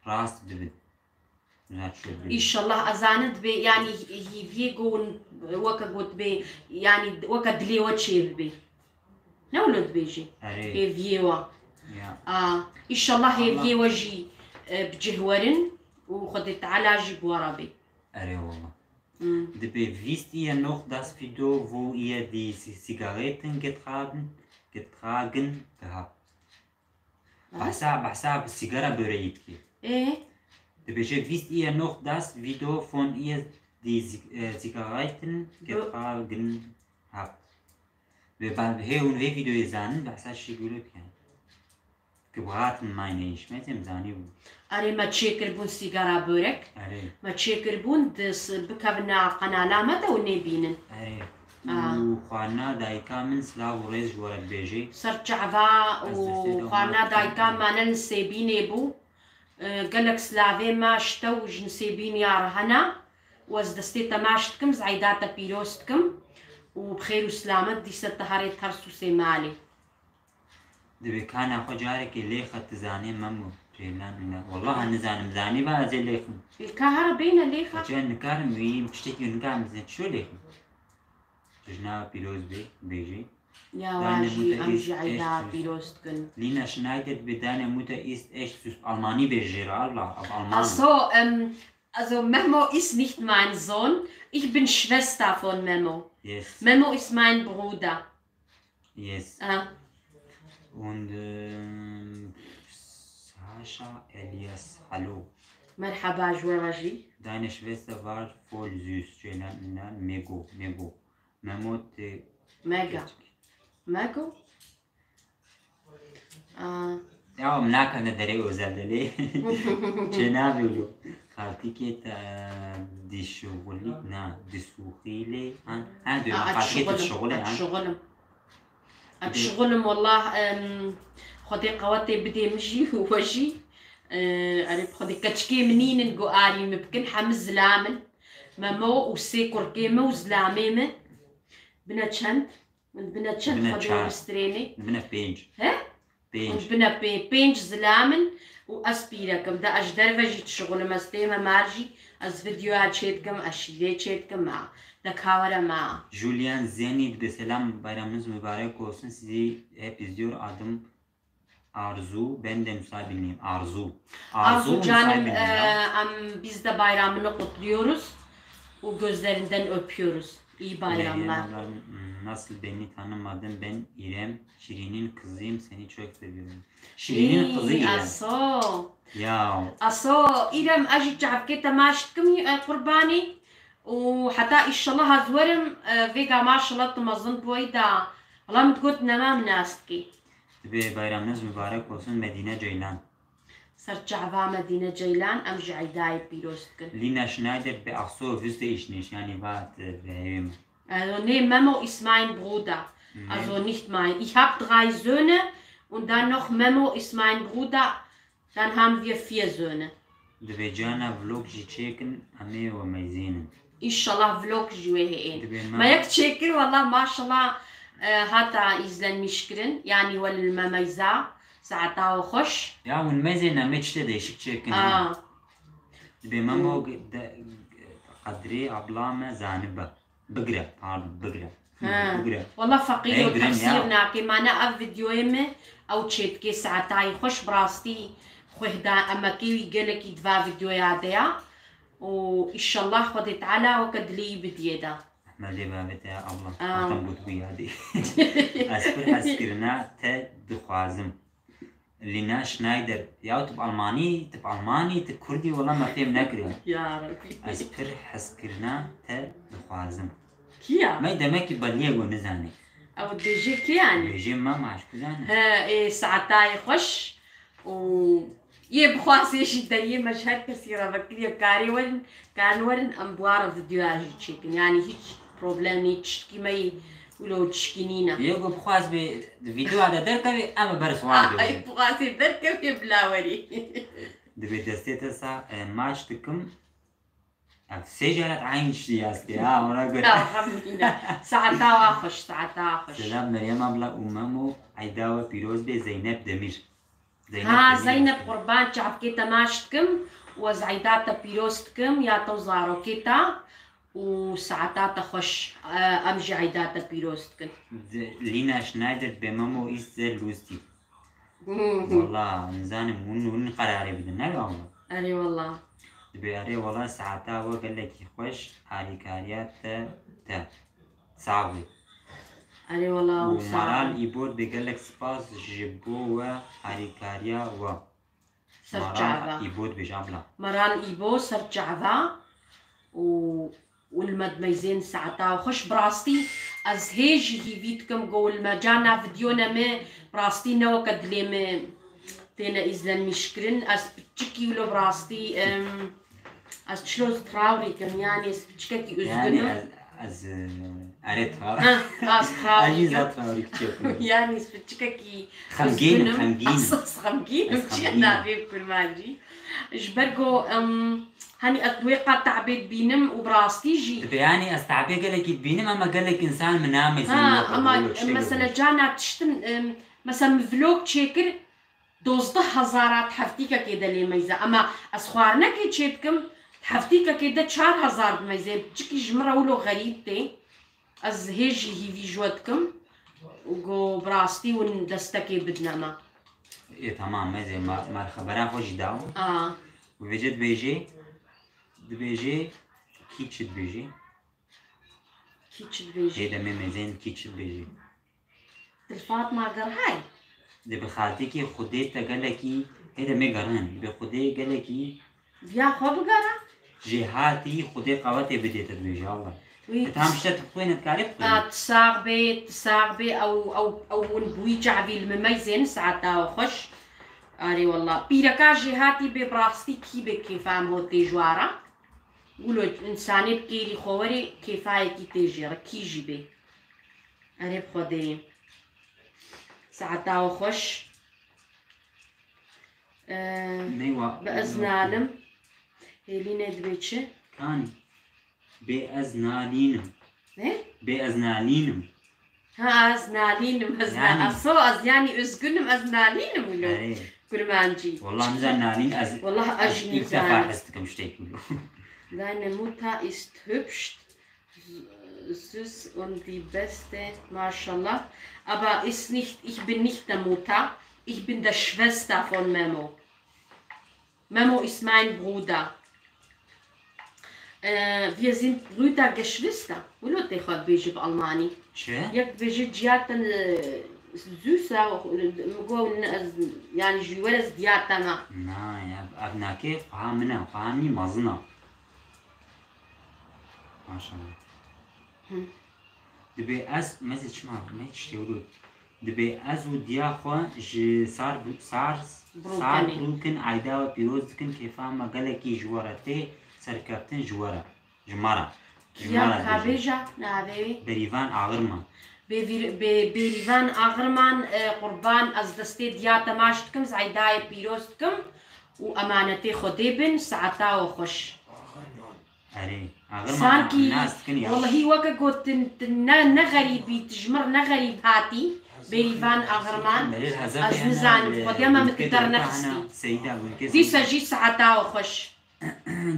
rast bibin. Înşallah ez zanim dibê, yanî hêviyê ku weke gotibê, yanî weke dilê we çêbibê. Ne wilo dibêjê? Erê. Hêviyê we. Ya. A, înşallah hêviyê we jî, e, bi cih werin û Xwedê Teala jî bi we re bê. Erê wala. Hmm. Dibê vîst ihr noch das Video, wo ihr die Si-, Zigaretten getragen, getragen gehabt. Behsa, behsa bi sigara böreği dikê. Ê? Dibêje, wisst ihr noch das Video von ihr, die Zig-, äh, Zigaretten getragen habt? Wê ba-, hê hûn vê videoyê zanin, behsa Şîgulê bikin. Gebraten meine ich, me têm zanîbû. Erê, me çêkiribûn sigara börek. Erê. Me çêkiribûn, di s-, bikevin na qenala me de û nêbînin. Erê. Aa. Û xwarina dayika min silav û rêz ji we re dibêjê. Ser çava û xwarina dayika me ne li Sêbînê bû. E, gelek silavê me ji te û ji Nisêbîniya re hene. Û ez destê te maç dikim, ez eyda te pîroz dikim. Û bi xêr û silamet dîse te herê ters û sê malê. Dibê kana xwe carekê lêxe, tu zanê Memo, Ceylan, ina. Wallah nizanim, zanîba ez ê lêxim. Ê, ka here bêne lêxe. Xwe nikarim wî, tiştekî nikarim, ez ê çi lêxim? Jina pîroz bê, bêjê. Ya, Deine wajî, Mutter em ist jî echt eyda süß. Pîroz dikin. Lina Schneider dibê, deine Mutter ist echt süß. Almanî bêjê re, Allah, ab Alman. Also, ähm, also Memo ist nicht mein Sohn. Ich bin Schwester von Memo. Yes. Memo ist mein Bruder. Yes. Ah. Und, ähm, Sascha Elias, hallo. Merhaba, ji we re jî. Deine Schwester war voll süß, Ceylan, Mego, Mego. Memo te Mega. Mego? Aa. Ya, em nakevne derê Ozel de lê. Çênavê wilo. Xaltikê te dişuxulî, na, disuxîlê, an? Ha, diyor, Aa, xaltikê te dişuxulê, ha? Dişuxulim. Dişuxulim, wallah, em, Xwedê qewetê bidê min jî û we jî. E, erê, bi Xwedê keçikê min nînin ku arî min bikin, hemî zilam in. Memo û sê kurkê min û zilamê min. Bine çend? Min bine çend Bine Xwedê çar. Bistrênê? Bine pênc. He? Pênc. Min bine pê-, pênc zilam in û ez pîrek im. De ez ji derve jî dişixulim, ez tême mar jî, ez videoya çêdikim, ez şîrê çêdikim, ma. De ka were ma. Julian Zeni dibê, selam, bayramınız mübarek olsun. Sizi hep izliyor. Adım Arzu, ben de Nusaybinliyim. Arzu. Arzu, Arzu canım, Nusaybinli ya. E, em biz de bayramını kutluyoruz. O gözlerinden öpüyoruz. İyi bayramlar. Meryem abla, nasıl beni tanımadın? Ben İrem, Şirin'in kızıyım. Seni çok seviyorum. Şirin'in kızı İrem. Aso. Ya. Aso, İrem, ez jî çavkê te maç dikim, e, qurbanî. Û heta înşallah ez werim, e, vêga maşallah tu mezin bûyî da. Wela min digot nema min nas dikî. Dibê bayramınız mübarek olsun Medine Ceylan. Ser çava Medine Ceylan, em ji eydayê pîroz dikin. Lina Schneider, be ach so, wüsste ich nicht, yani war, e, behême. Also, nee, Memo ist mein Bruder. Also, nicht mein. Ich hab drei Söhne und dann noch Memo ist mein Bruder. Dann haben wir vier Söhne. Dibê cana vlog jî çêkin, em ê we meyzênin. Înşallah vlog jî wê hê ên. Dibê me- Me yek çêkir, wallah maşallah, e, hata izlenmiş kirin. Yani we li me meyza, saeta we xweş. Ya hûn meyzên em ê tiştê değişik çêkin, ha. Aa. Dibê Memo ge-, de, Qedrê abla me zanibe. Bigire, pardon, bigire. He. Bigire. Wala feqîr û tehsîr nake. Mane ev videoyê me ew çêdikê saetayî xweş, bi rastî xwehda emekê wî gelekî di va videoya de ya. Û înşallah Xwedê Teala weke dilê wî bidiyê de. Ehmedê bavê te ya abla. Amin. Tam gotibû yadê. Ez pir hezkirina te dixwazim. Lina Schneider. Ya tu bi Almanî, tu bi Almanî, tu Kurdî, wela me fêm nekiriye. Ya Rebî. Ez pir hezkirina te dixwazim. Kî ya? Me demekî beliyê ku nizanî. Ew dibêjê kî yanî? Dibêjê me maşkû zane. He, ê, saetayê xweş û yê bixwazê jî deriyê me ji her kesî re vekiriye, karê werin, karin werin, em bi wan re videoya jî çêkin. Yanî hîç problemê, tiştkî me yî wilo tişkî nîne. Yê ku bixwaz bê di videoya de derkevê, em ê ber siwar bê. Ay, bixwazê derkevê bila werî. Dibê destê te sa, e, maç dikim. Ev sê carat eyn tiştî yaz kê, ha, ona göre. Ya, hemîne. Saeta wa xweş, saeta wa xweş. Selam Meryem abla û Memo, eyda we pîroz bê, Zeynep Demir. Ha, Zeynep, qurban, çavkê te maç dikim û ez eyda te pîroz dikim, ya te û zarokê te û saeta te xweş, e, em jî eyda te pîroz dikin. Lina Schneider, dibê Memo ist sehr lustig. Wala, nizanim hûn, hûn qerarê bidin, ne wala? Erê wala. Dibê erê wala, saeta we gelekî xweş, harîkariya te, te. Sax bî. Erê wala, û Maral Îbo dibê gelek spas ji bo we harîkariya we. Ser çava. Maral Îbo dibêje abla. Maral Îbo ser çava û, û li me dimeyzên saeta xweş. Bi rastî ez hê jî hîvî dikim ku li me carna vîdeo neme, bi rastî ne weke dilê me têne îzlenmîşkirin. Ez piçikî wilo bi rastî, em, ez çilo traurig im, yanî ez piçikekî üzgün im. Yanî ez, ez, e, erê tra-, ha, ez traurig im. Ez jî zat traurig çêkim. Yanî ez piçikekî üzgün im. Xemgîn im, xemgîn im. Ez, ez xemgîn im, çi navê kurmancî. Ji ber ku, em, hanî ez wê qat te'bê dibînim û bi rastî jî. Dibê, yanî ez te'bê gelekî dibînim, ama gelek însan min nameyzin. Ha, ama mesela carna tiştin, em, mesela min vlog çêkir, dozdeh hezara di heftîkekê de lê meyze. Ema ez xwarinekê çêdikim, di heftîkekê de çar hezar dimeyze. Çikî ji min re wilo xerîb tê. Ez hê jî hîvî ji we dikim. Go bi rastî hûn destekê bidine me. Ê, tamam, meyze, ma, ma xebera xwe jî dawo. A. Û vêce dibêjê, dibêjê, kî çi dibêjê? Kî çi dibêjê? Ê demê meyzên kî çi dibêjê? Dil Fatma gerhay. Dê bi xaltîkî Xwedê te gelekî, hê de me gerin, dê bi Xwedê gelekî. Viya xwe bigera? Jêhatî Xwedê qewetê bidê te dibêje Allah. Wî. Te tam işte tu xwêne dikarê bixwîne. A, tu sax bê, tu sax bê, ew, ew, ew hûn bi wî çavî li min meyzên saeta we xweş. Arê wallah. Pîreka jêhatî bê bi rastî kî bê kêfa em ho tê ji wara. Wilo însanê bi kêrî xwe werê kêfayekî tê jê re, kî jî bê. Erê bi Xwedê. Saeta we xweş. Ee, Neywa, bi ez neywa. Nalim. Hêlînê dibê çi? Kanî. Bê ez nalînim. Ne? Bê ez nalînim. Ha, ez nalînim, ez na-, Yani. Aso, ez yani üzgünüm, ez nalînim wilo. Erê. Kurmancî. Wallah, niza nalîn ez, Wallah, ez ez jî ilk defa nizanim. His dikim ştê wilo. Deine Mutter ist hübsch. Süß und die Beste, maşallah. Aber ist nicht, ich bin nicht der Mutter, ich bin der Schwester von Memo. Memo ist mein Bruder. Äh, wir sind Brüder, Geschwister. Wilo tê xwe dibêjî bi Almanî. Çi? Yek dibêje Giatten, äh, süßer, go, yani ji were ez Giatten a. Na, ya, ev nakê xweha min e, xweha min mezin e. Maşallah. Hı. Dibê ez, mezê çima, me tiştê wilo. Dibê ez û diya xwe ji Sar-, Sar-, Saarbrücken eyda we pîroz dikin, kêfa me gelekî ji we re tê, serkeftin ji we re, ji me re. Ji me re dibêje. Kî ya ka bêje, navê wî? Berivan Ağırman. Bêvîr-, bê-, Bêrîvan Ağırman, e, qurban, ez destê diya te maç dikim, ez eydayê pîroz dikim û emanetê Xwedê bin, saeta we xweş. Erê, Ağırman, sankî, nas dikin ya. Wellehî weke gotin, tu ne, ne xerîbî, tu ji min re ne xerîb hatî, Bêrîvan Ağırman. Ez nizanim, Xwedê me min tu dernexistî. Dîsa jî saeta we xweş.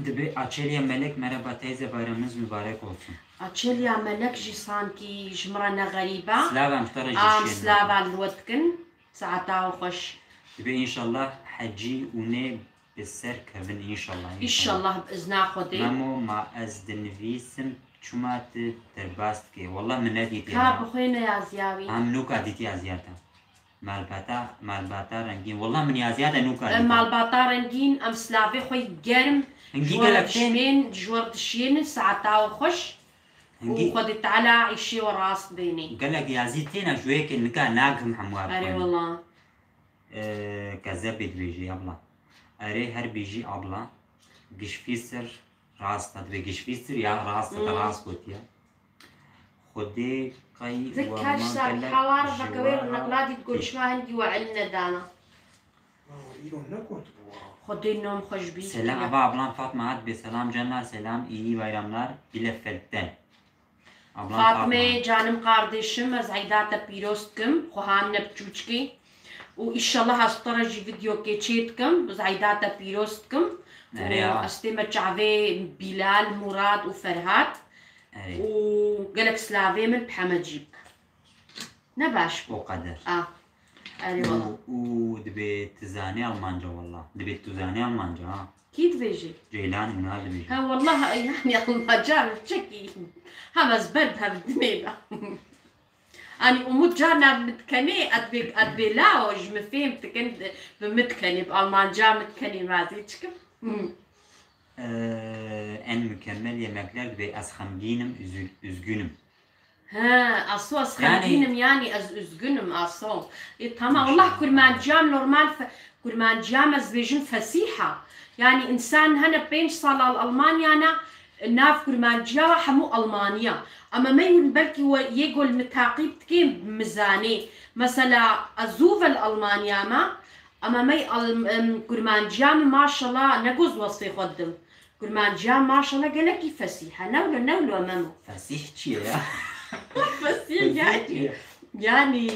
Dibê Açelya Melek, merhaba teyze, bayramınız mübarek olsun. Açelya Melek jî sankî ji min re ne xerîb e. Slava, em ji te re jî şên. Am slava li we dikin. Saeta we xweş. Dibê înşallah hecî û nê bi ser kevin înşallah, înşallah. Înşallah bi izna Xwedê. Memo, ma ez dinivîsim, çima tu derbas dikê? Wallah min nedîtiye. Ka bi xwe neyaziya wî. Em nûka dîtiye ez ya te. Malbata, malbata rengîn. Wallah min yaziya te nûka dîtiye. Em malbata rengîn, em silavê xwe germ. Hingî gelek tên. Ji we dişmên, ji we dişiyênin, saeta we xweş. Û Xwedê Teala îşê we rast bênê. Gelek yazî têne ji wê yekê nika nagim hemû. Erê wela. Ee, kezebê dibêjê abla. Erê her bêjî abla. Gişfîsir rast e. Dibê gişfîsir ya rast e, te rast gotiye. Xwedê qey we ma gelek ji we re. Xwedê nom xweş bî. Selam, ava ablam Fatma hat bê selam canlar, selam, iyi bayramlar, bile felten. Ablam Fatma. Fatmê, canım kardeşim, ez eyda te pîroz dikim, xwehan ne piçûçikê. û îşallah ez te re jî vîdeokê çê dikim, ez eyda te pîroz dikim. Erê, û ya. Ez tême çavê Bîlal, Murad û Ferhat. Erê. Û gelek silavê min bi hemecî bike. Ne baş bû. O qeder. A. Erê wala. Û, û dibê tu zanî Almanca wala. Dibê tu zanî Almanca ha. Kî dibêje? Ceylan û Nal dibêje. Ha, wallah, yanî Almanca çekî. Hem ez ber bi hev dimêna. Anî Umut carna min dikenê, ez bê, ez bê lao, ji min fêm dikin, bi min dikenê, bi Almanca min dikenê, mazê çikim. Hı. Ee, en mükemmel yemekler dibê ez xemgînim, üzül-, üzgünüm. He, Aso, ez Yani xemgînim, yanî ez üzgünüm, Aso. E, tamam, Maşallah. Wallah kurmanciya me normal fe-, kurmanciya me ez bêjim fesîh a. Yanî însan hene pênc sala li Almanya ne, nav kurmanciya we hemû Almaniya. Ama me hûn belkî we yê gol min taqîb dikên bi min zanê. Mesela ez zû ve li Almanya me, ama me Al-, em, kurmanciya min maşallah ne goz wesfê xwe didim. Kurmanciya maşallah gelekî fesîh e. Newlo, newlo Memo. Fesîh çi ye ya? Fesîh Fesîh yani. Çi ye? Yani,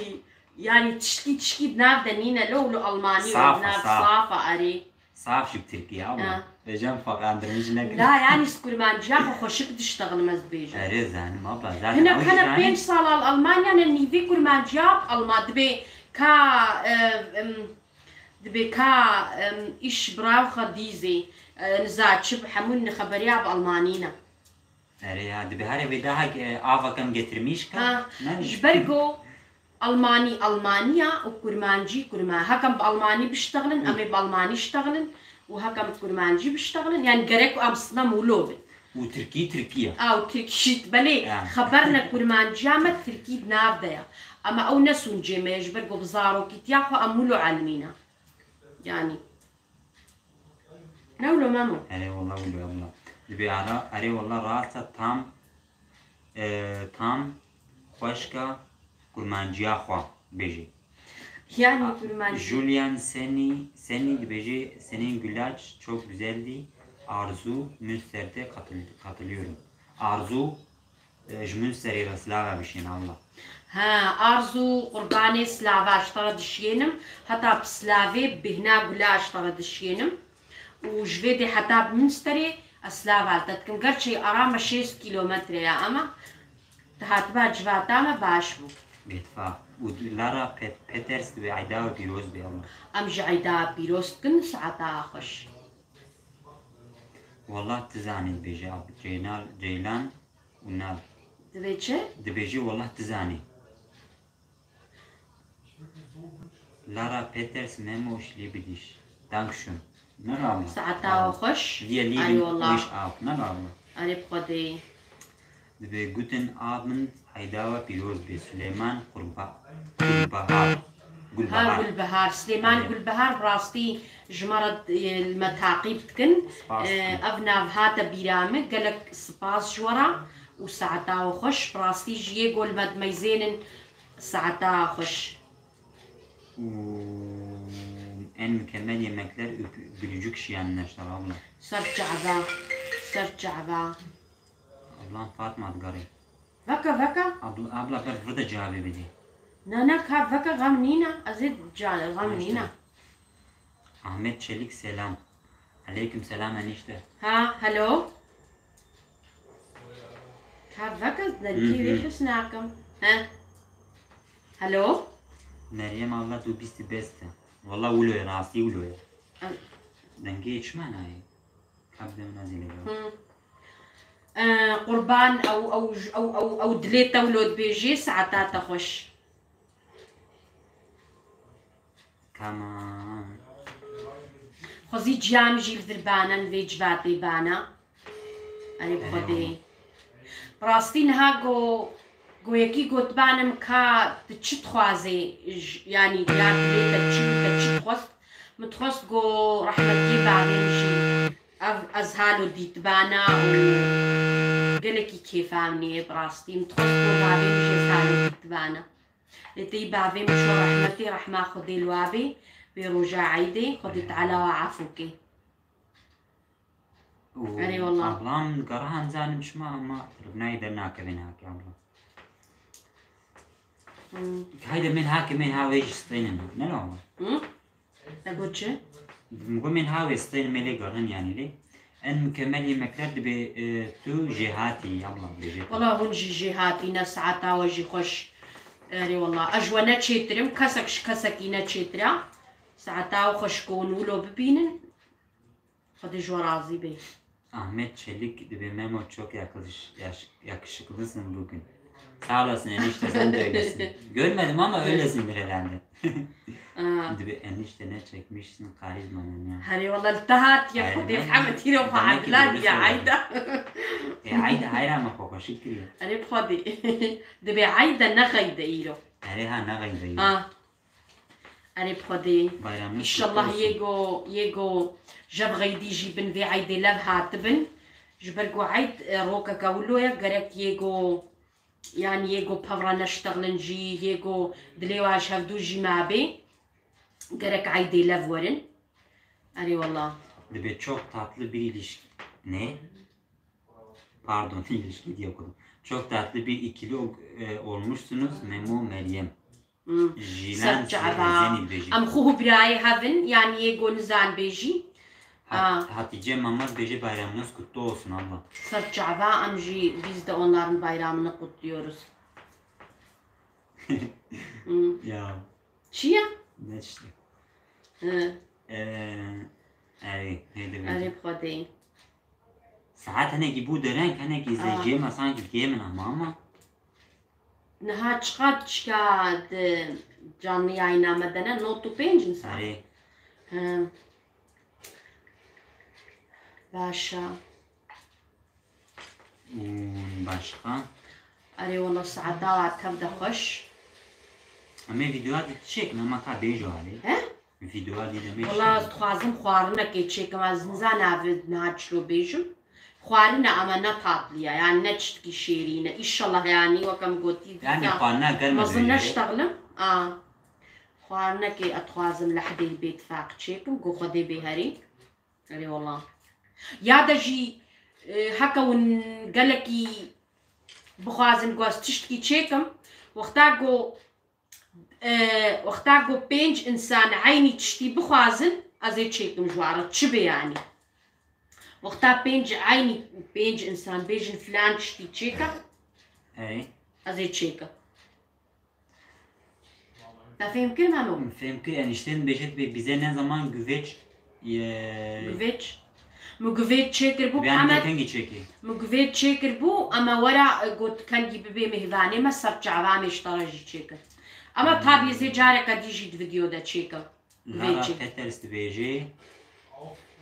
yani tişkî, tişkî di nav de nîne lo, lo Almanî Saf e, nav saf. Saf e, erê. Saf jî bi Tirkî ye, abla. Ha. Vêcan faqandırmış nekin. La, yani kurmanciya xwe xweşik diştexlim ez dibêjim. Erê zanim, abla. Zaten Hinek o hene yüzden pênc sala li Almanya ne nîvî kurmanciya Alman dibê ka, e, em, Dibê ka, em, îş biraw xwe dîzê, e, niza çi bi hemû xeberiya bi Almanî ne. Erê ya, dibê herê vê daha, e, ava kem getirmiş ka. Ha, ne? Ji ber ku Almanî Almaniya û kurmancî kurma. Hekem bi Almanî biştexilin, Hı. em ê bi Almanî ştexilin û hekem bi kurmancî biştexilin. Yani gerek ku em sinem wilo bin. Û tirkî tirkî ye. Ew tirkî jî, belê, Ya. Xeber ne kurmanciya me tirkî di nav de ye. Ama ew ne sûncê me ye, ji ber ku bi zarokîtiya xwe em wilo elimîne. Yani. Ne wilo Memo? Erê wallah wilo abla. Dibê ara, erê wallah rast e tam, e, tam xweşka kurmanciya xwe bêjê. Yani A, kurmancî. Julian Seni, Seni dibêje, senin güllaç çok güzeldi. Arzu, Münster'de katıl-, katılıyorum. Arzu, e, ji Münsterê re silava bişên Allah. Ha, Arzu, qurbanê silava ji te re dişiyênim. Heta bi silavê bêhna gula ji te re dişiyênim. Û ji vê dê heta bi Münsterê ez silava li te dikim. Gerçê ara me şêst kîlometre ya ama tu hatiba civata me baş bû. Bêtifaq. Û Lara Pet-, Peters dibê eyda we pîroz bê, Allah. Em ji eyda pîroz dikin, saeta xweş. Wallah tu zanî dibêje, Ab-, Ceynal, Ceylan û Nal. Dibê çi? Dibêje wallah tu zanî. Lara Peters, Memo, ich liebe dich. Dankeschön. Ne rağmen. Saeta we xweş. Wir lieben euch auch. Ne rağmen. Erê bi Xwedê. Dibê guten Abend, eyda we pîroz bê Suleyman Qurba-, Gulbahar. Ha, Gulbahar. Gulbahar. Suleyman Erê. Gulbahar, bi rastî ji me re, e, li me taqîb dikin. Spas E, dikim. Ev nav hate bîra min. Gelek spas ji we re û saeta we xweş. Bi rastî ji yê gol me dimeyzênin. Saeta xweş. Û en mükemmel yemekler öp-, gülücük şiyan neşter abla. Ser çava. Ser çava. Ablam Fatma digarê. Veke, veke. Abla, abla ber vide cevabê bidî. Ne, ne, ka veke, xem nîne. Ez ê ca-, xem nîne. Ahmet Çelik selam. Aleyküm selam enişte. Ha, hello. Ka veke, dengê Hı hı. wê his nakim. He. Hello. Meryem abla, du bist die Beste. Wallah wilo ye, rastî wilo ye. Em. Dengê çima nayê? Ka bide min ez ê lê bim. Hı. Ee, qurban, ew, ew, ew, ew, ew dilê te wilo dibêjê, saeta te xweş. Tamam. Xwezî ciya min jî li vir bane, vê civatê bane. Erê bi Xwedê. Eyvallah. Bi rastî niha go, go yekî gotibane min ka tu çi dixwazê, j-, yanî ya dilê te çi bû, te çi dixwest? Min dixwest go rehmetiyê bavê min jî ev, ez halo dîtibana û gelekî kêfa min ê bi rastî. Min dixwest go bavê min jî ez halo dîtibana. Lê tey bavê min çû rehmetê, rehma Xwedê li wa bê, wê roja eydê, Xwedê Teala wa efû kê. Û Erê wallah. Ablam, garahan zanim çima ama telefnayê dernakevin haki ablam. Haydi min ha ki min ha wê jî steynin. Ne ne ama? Hı? Te got çi? Min got min ha wê steynin mêlê garin yani lê. En mükemmel yemekler dibe e, tu jêhatî abla bêje. Wala hûn jî jêhatî ne saeta we jî xweş. Erê wala ez ji we ne çêtirim. Kesek ji kesekî ne çêtira. Saeta we xweş ku hûn wilo bibînin. Xwedê ji we razî be. Ahmet Çelik dibe Memo çok yakış, yaş, yakışıklısın bugün. Sağ olasın enişte sen de öylesin. Görmedim ama öylesindir herhalde. Dibe enişte ne çekmişsin karizmanın ya. Herê wala li te hatiye Xwedê Hemed hîro faadila diye ayda. E ayda hayra me xwe xweşik kiriye. Erê Xwedê. Dibe ayda ne xeyde îro. Erê ha ne xeyde îro. Ha. Erê bi Xwedê. Bayramınız kutlu olsun. Yê go, yê go jev xeydî jî bin vê eydê lev hatibin. Ji ber ku eyd e, rokeke wilo ye, gerek yê go, yani yê go pevra neştexlin jî, yê go dilê wa ji hevdû jî mabê. Gerek eydê lev werin. Erê wala. Dibe çok tatlı bir ilişki. Ne? Pardon, ilişki diye okudum. Çok tatlı bir ikili ol- e, olmuşsunuz Memo Meryem. Jilan Serçava. Zenî bêjî. Em xwe û birayê hev in, yanî yê go nizan bêjî. Hat- Aa. Hatice Mamaz bêje bayramınız kutlu olsun abla. Serçava, em jî biz de onların bayramını kutluyoruz. Hmm. Ya Çi ya? ne işte. Hı. Eee, Erê, hêdî bêje. Erê bi Xwedê. Saet hinekî bû dereng, hinekî Aa. zêcê me sankî kêm in ama ama. Niha çiqas çika di canlı yayına me de ne? Not û pênc in saet? Erê. He. Baş e. Û başqa? Erê wala saeta tev de xweş. Em ê vîdeoya dî çêkin, ama ka bêjo erê. He? Vîdeoya dî demê Wala ez dixwazim xwarinekê çêkim, ez nizana ev niha çilo bêjim. Xwarine ama ne tatliye, yani ne çitkî şêrîne. Îşallah yani weke min gotî Yani dîsa xwarina germ e mezin bêje. Neştexlim. A. Xwarinekê ez dixwazim lehdê bê tifaq çêkim, ku Xwedê bê herî. Erê wala. Ya de jî e, heke hûn gelekî bixwazin ku ez tiştkî çêkim, wexta ku e, wexta ku pênc însan eynî tiştî bixwazin, ez ê çêkim ji wan re. Çi be yanî? Wexta pênc eynî pênc însan bêjin filan tiştî çêke, Erê. Ez ê çêkim. Te fêm kir Memo? Fêm kir, enişte dibêje dibê bize ne zaman güveç ye. Güveç. Min güveç çêkir bû Hemed. Kengî çêkir. Min güveç çêkir bû, ema wera e, got kengî bibê mêvanê me ser çava me ji te re jî çêkir. Ama tabî ez ê careke dî jî di video de çêkim. Lara Peters dibêje,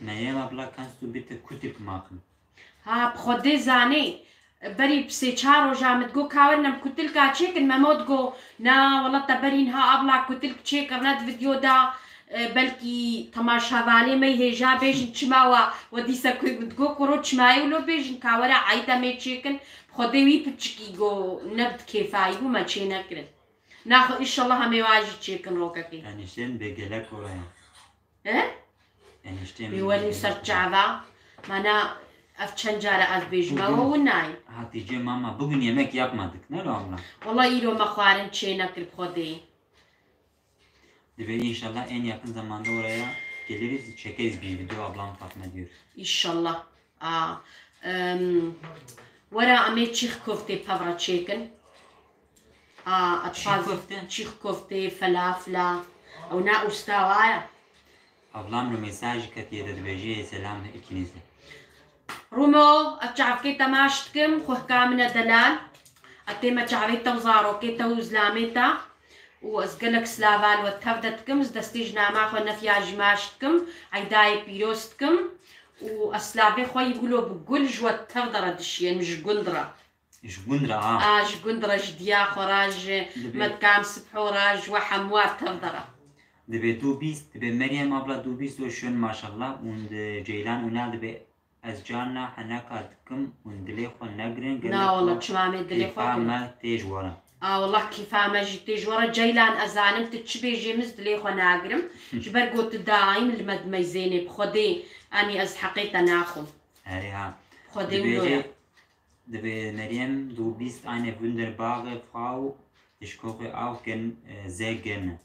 Meryem abla kannst du bitte Kutik machen? Ha, bi Xwedê zanê. Berî bi sê çar roja min digot, ka werin em kutilka çêkin, Memo digot, na, wela te berî niha abla kutilk çêkirine di video de, e, belkî temaşevanê me hêja bêjin çima wa, we dîsa ku min digot, kuro çimayê wilo bêjin, ka were eyda me çêkin, bi Xwedê wî piçikî got, ne bi kêfayî bû, me çê nekirin. Naxwe, înşallah em ê wa jî çêkin rokekê. Eniştên bê gelek oraya. He? Eniştê min. Bê welî ser çava. Mana ev çend cara ez bêjim ew ew nayê. Hatice mama, bugün yemek yapmadık. Ne lo abla? Wala îro me xwarin çê nekir bi Xwedê. Dibe inşallah en yakın zamanda oraya geliriz, çekeriz bir video ablam Fatma diyor. İnşallah. A, em, were em ê çîx koftê pevra çêkin. A, Çîx kofte? Çîx koftê, felafla. Ew ne usta wa ye. Ablam Rumeysa jî ketiye de dibêje selam ikinize. Rumo, ez çavkê te maş dikim, xwehka min e delal. Ez tême çavê te û zarokê te û zilamê te. û ez gelek silava li we tev de dikim, ji destê jinama xwe nefiya jî maş dikim, eydayê pîroz dikim û ez silavê xwe yî wilo bi gul ji we tev de re dişiyêm ji gund re. Ji gund re, ha. A, ji gund re, ji diya xwe re, ji Metkam Sibho re, ji we hemû re tev de re. Dibê du bist, dibê Meryem abla du bist so schön maşallah und e, Ceylan Ünal dibê Ez carna heneka dikim hûn dilê xwe negirin, gelek Na wala çima me dilê xwe kêfa girin. Me tê ji we re. A wala kêfa me jî tê ji we re. Ceylan, ez zanim tu çi bêjê, min dilê xwe nagirim. Ji ber ku tu daîm li me dimeyzênê, bi Xwedê, anî ez heqê te naxwim. Erê ha. Xwedê Dibêje, wilo ye. Dibê Meryem, du bist eine wunderbare Frau, Dişkoxê aw kin, e, zê gin.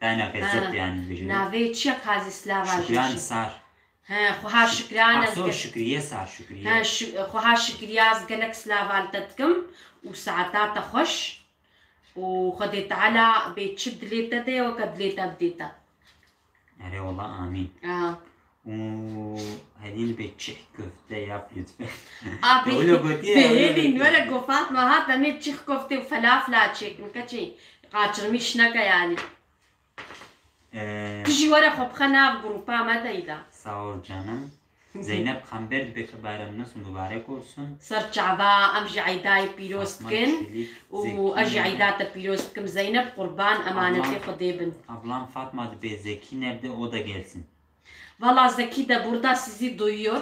Dayna Ha, xezet yani bejin. Navê çi ye kazî slava jî Şükran jî? Sar. He, xweha Şükran ez Aso ge- Şükriye Sar, Şükriye. He, şi- xweha Şükriye ez gelek slava li te dikim û saeta te xweş û Xwedê Teala bê çi dilê te de ye weke dilê te bidê te. Erê wala amîn. Aa. Û herîn bê çih köfte yap lütfen. Abi, Öyle gotiye, öyle bêhêlî gotiye. Were go Fatma hat em ê çih köfte û felafla çêkin keçî. Qaçirmîş neke yani. Ee, Tu jî were xwe bixe nav grupa me de îda. Sağ ol canım. Zeynep Kamber dibê ki bayramınız mübarek olsun. Ser çava em jî eydayê pîroz Fatma dikin Çelik, û Zeki ez jî nerede? Eyda te pîroz dikim Zeynep, qurban emanetê Ablam, Xwedê bin. Ablam Fatma dibê Zeki nerede, o da gelsin. Valla Zeki de burada sizi duyuyor.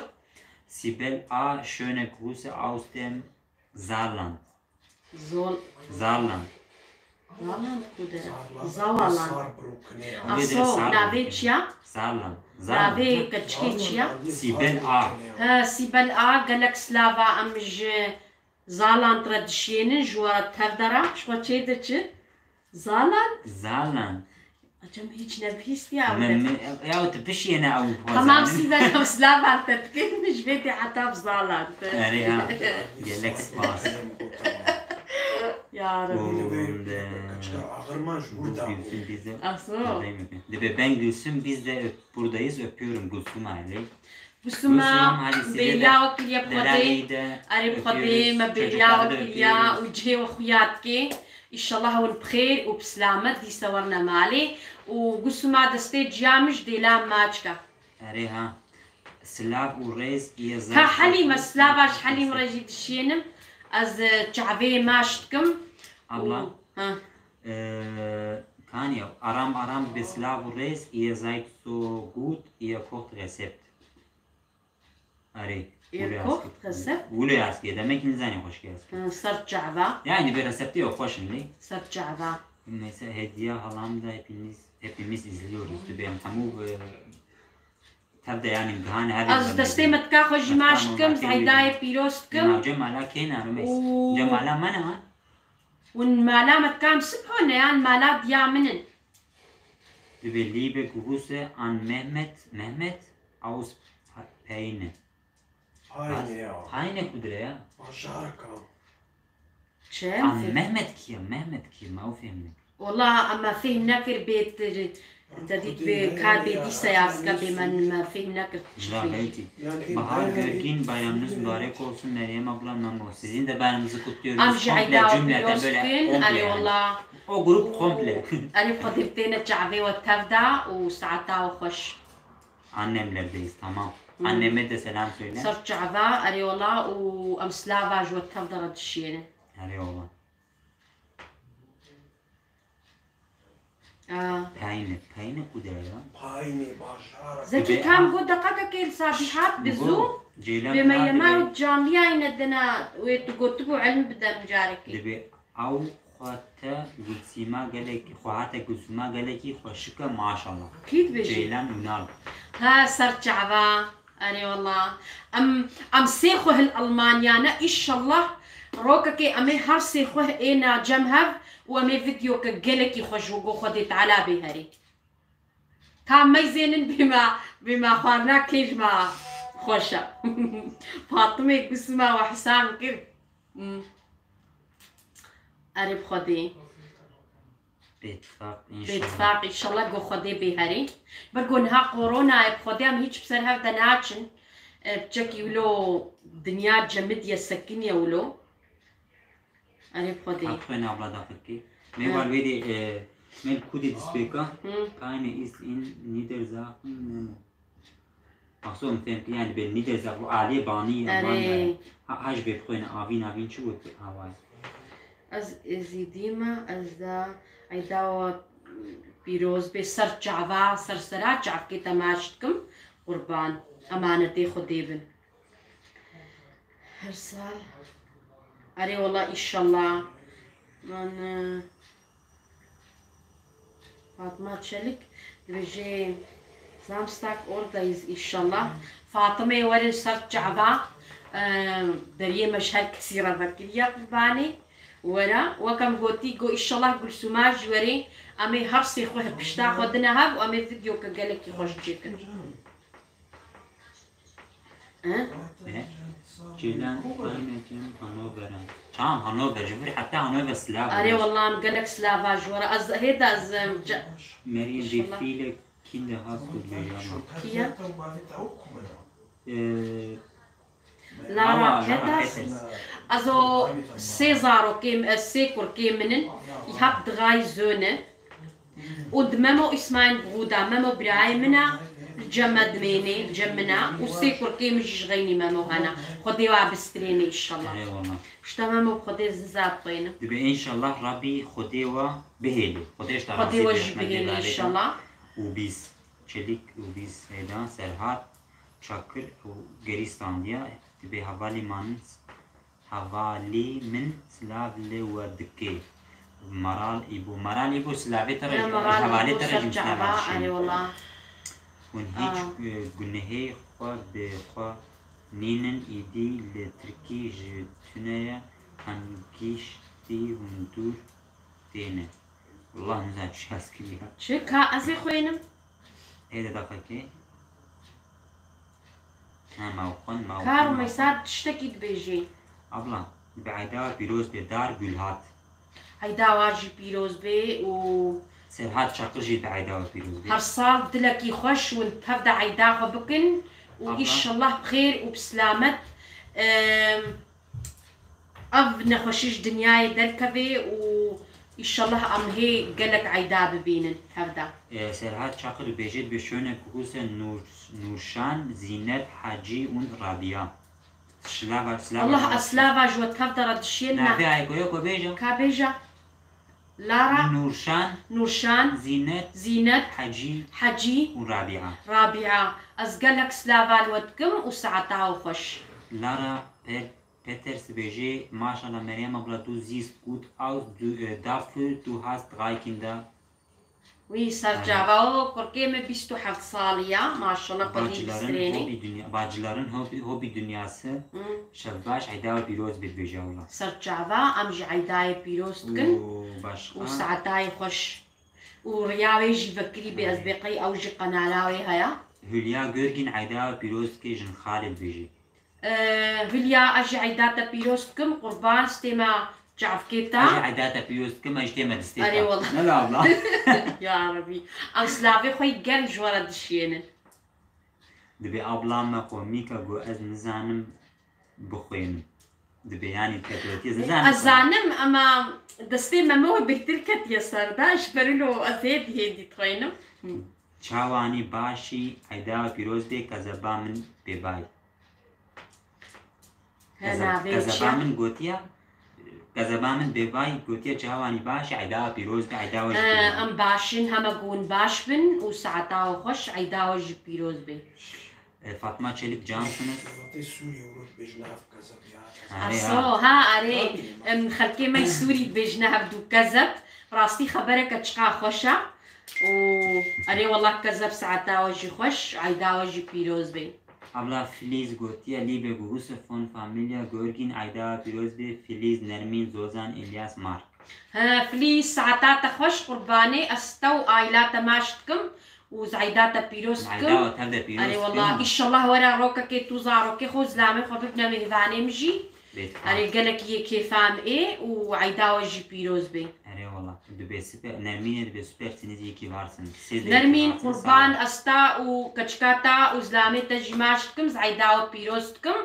Sibel A, schöne Grüße aus dem Saarland. Zol. Saarland. Saarland ku de? Zawalan. Aso, navê çi ya? Saarland. Navê keçikê çi ya? Sibel A. Ha, Sibel A, gelek slava em ji Zaland re dişiyênin, ji we re tev de re, ji xwe çê diçin. Zaland? Zaland. Acem hiç nebihîstiya ew Me, de. Me, ya tu bişiyene ew Tamam, zalim. Sibel, ew slava te dikin, ji vê tê heta bi Zaland. Erê ha, gelek spas. Ya Rabbi. Oğlum de. Aso. Dibe ben Gülsüm, biz de öp- buradayız, öpüyorum Gülsüm aile. Gusuma bêriya we kiriye bi Xwedê. Erê bi Xwedê me bêriya we kiriya û cihê we xuya dike. Îşallah hûn bi xêr û bi silamet dîsa werine malê. Û Gusuma destê ciya min ji dêla maçka. Erê ha. Silav û rêz yê zaf. Ka Helîme, silava ji Helîm re jî dişiyênim. Ez, e, çavê maç dikim. Abla. Ha. Ee, Kanye, aram aram bi silav û rêz, ihr seid so gut, ihr kocht Rezept. Erê. Ihr kocht Rezept? Wilo yazgê, demek ki nizanî xweşkî yazgê. Ha, ser çava. Yani bir resepti yok, xweş in lê. Ser çava. Mesela hediye halam da hepimiz, hepimiz izliyoruz. Dibêm hemû, e, tev de yani gihane her Ez destê me tika xwe jî maç dikim, Heydayê pîroz dikim. Cemala kêna, Rûmeysa. Cemala me ne ha? Hûn mala me dikan sibho ne yan mala diya min in? Dibê Liebe Grüße an Mehmet, Mehmet aus Peine. Payne ya. Payne kudre ya. Bajarka. Çem? An Mehmet kiye, Mehmet kiye, ma o fehmine. Wala, em me fêhm nekir bê te dît bê kar bê dîsa yazka bê me, me fêhm nekir çi fêhm. Bahar Görgin, bayramınız mübarek olsun Meryem abla, Memo. Sizin de bayramınızı kutluyoruz. Am jî eyda pîroz bikin, erê wala. O grup komple. Erê Xwedê bi têne çavê we tev da û saeta we xweş. Annemlerdeyiz, tamam. Anneme de selam söyle. Ser çava, erê wala û em silava ji we tev de re dişiyêne. Erê wala. Aa. Peyni, peyni ku de ya? Payne, bajara. Zekî kam got deqekekê li Sabîhat bi zû. Bê me yema û canliyayne dina wê tu gotibû elm bide micarekê. Dibê ew xwe te Gulsîma gelekî, xwe hate Gulsîma gelekî xweşik e maşallah. Kî dibêjî? Ceylan Ünal. Ha, ser çava. Erê wala. Em, em sê xweh li Almanya ne, îşallah rokekê em ê her sê xweh êna cem hev û em ê vîdyoke gelekî xweş ji bo Xwedê Teala bê herî. Ka meyzênin bê me, bê me xwarina kê ji me xweş e. Fatimê Gusima we hesab kir. Hmm. Erê bi Xwedê. Bêtifaq, înşallah. Bêtifaq, înşallah go Xwedê bê herî. Ber go niha koronayê bi Xwedê em hîç bi ser hev de naçin. E, piçekî wilo dinya cemidiye, sekiniye wilo. Erê bi Xwedê. Hat xwe navla daxikê. Me wal vêdê, e, me li kudê distpêka. Hı. Keine ist in Niedersachsen, ne, ne. Axso em fêm kir, yani bê nî de zaf aliyê banî, Erê. Aman, ha, ha ji bê bixwîne avîn, avîn çi got avayê? Ez êzîdî me, ez de eyda we pîroz bê, ser çava, ser sera çavkê te maç dikim, qurban, emanetê Xwedê bin. Her sal. Erê wala, îşallah. Man, e, Fatma Çelik dibêje, Samstag oradayız inşallah. Fatimê werin ser çava, e, deriyê me ji her kesî re vekiriye qurbanê. Were, wek em gotî, got, "Îşallah Gulsûma jî werê, em ê her sê xwe pişta xwe dine hev û em ê vîdyoke gelekî xweş çêkin." He? Ne? Ceylan, Hanover. Çam Hanover, ji vir heta Hanover silav. Arê, wellah, em gelek silava ji we re. Ez hê de ez, em, ce-, Meryem, bir fiile kinde has kurduyama. Kiye? Ee, Lara Peters. Peters. Ez o sê zarokê min, ez sê kurkê min in. Î hep dixay zone. Û di Memo Îsmaîl Bixûda, Memo birayê min e, li cem me dimênê, li cem min e. Û sê kurkê min jî ji xeynî Memo hene. Xwedê wa bistrêne, înşallah. Eyvallah. Pişta Memo, Xwedê ziza bixwîne. Dibe înşallah Rabbî Xwedê wa bihêlê. Xwedê ji te Xwedê razî wa be, jî Ehmed bihêlê, Bêbadê de. Înşallah. Û bîz Çelik û bîz Heyda, Serhat Çakir û gerî standiya. Dibe hevalî man, hevalî min silav li we dike. Maral Îbo. Maral Îbo silavê te re, hevalê te re jî silav. Eyvallah. Hûn hiç, e, gunehê xwe bi xwe nînin, îdî li Tirkî ji tune ye, hangîştî hundur têne. Wallah nizam çi hez kiriye. Çi ka ez ê xwênim? Ê de daxekê. Ha, ma xwend, ma Ka xwend, ma Rûmeysa xwend. Tiştekî dibêjî. Abla, bi eyda pîroz bê dar gul hat. Eyda wa jî pîroz bê û Serhat Çakır jî bi eyda pîroz bê. Her sal dilekî xweş hûn tev de eyda xwe bikin û Abla. Înşallah bi xêr û bi silamet, em, ev nexweşî ji dinyayê derkeve û înşallah em hê gelek eyda bibînin tev de. E, Serhat Çakır bêjê bi şöne kukuse Nur, Nurşan, Zînet, Hacî û Rabia. Şilava, şilava Allah, ez silava ji we tev de re dişiyên me. Navê ayê ku ye ku bêje? Ka bêje. Lara. Nurşan. Nurşan. Zînet. Zînet. Hecî. Hecî. Û Rabia. Rabia. Ez gelek silava li we dikim û saeta we xweş. Lara Pe-, Peters dibêje, maşallah Meryem abla, du siehst gut aus, du, e, dafür, du hast drei Kinder. Wî serçava o kurkê me bîst û heft salî ya. Maşallah, xwedî bîstrênê. Bacıların hobi, hobi dünya-, bacıların hobi, hobi dünyası. Hı. Şevbaş, eyda we pîroz bê, dibêje wila. Serçava, em jî eydayê pîroz dikin. Û başqa? Û saetayê xweş. Û riya wê jî vekirî bê, ez bê qey ew jî qenala wê heye. Hülya Görgin eyda we pîroz dike, jin xalê dibêje. Ee, Hülya, ez jî eyda te pîroz dikim, qurban stê me çavkê te. Ez jî eyda te pîroz dikim, ez jî tê me distê te. Erê wela. Ne be abla? Ya Rebî. Em silavê xwe yî germ ji we re dişiyênin. Dibê abla me komîk e, got ez nizanim bixwînim. Dibê yanî ketwetî ez nizanim. Ez zanim, ema destê me me wê bêhtir ketiye ser de, ji ber wilo ez hêdî hêdî dixwînim. Çawanî başî, eyda pîroz bê, kezeba min bêbayî. He, Kezeb-, navê kezeba çi ye? Min gotiye, kezeba min bêbayî gotiye, çawanî baş, eyda pîroz be, eyda we jî He, pîroz be. Em baş in, heme ku hûn baş bin û saeta we xweş, eyda we jî pîroz be. E, Fatma Çelik, cansiniz. Wextê Sûriyê û rût bêjin ev kezeb ya. Erê, Aso, ha. Ha, erê, Tabii. Em, xelkê me Sûrî dibêjine hevdû kezeb. Rastî xebereke çiqa xweş e. Û erê, wallah kezeb saeta we jî xweş, eyda we jî pîroz be. Abla Filiz gotiye, Liebe Grüße von Familie Görgin, eyda pîroz bê, Filiz, Nermîn, Zozan, Ilyas, Mark. He, Filiz, saeta te xweş qurbanê, ez te û aîla te maş dikim û zeyda te pîroz dikim. Eyda we tev de pîroz dikim. Erê, wallah, înşallah were rokekê tu zarokê xwe û zilamê xwe bibine mêvanê min jî. Bêtifaş. Erê, gelek yê kêfa min ê û eyda we jî pîroz bê. Erê wala. Dibê sipe-, Nermînê dibê super, sinîz yekî varsın. Siz de Nermîn, yekî varsın, sağ olun. Qurban, ez te û keçika te û zilamê te jî maş dikim, zeyda we pîroz dikim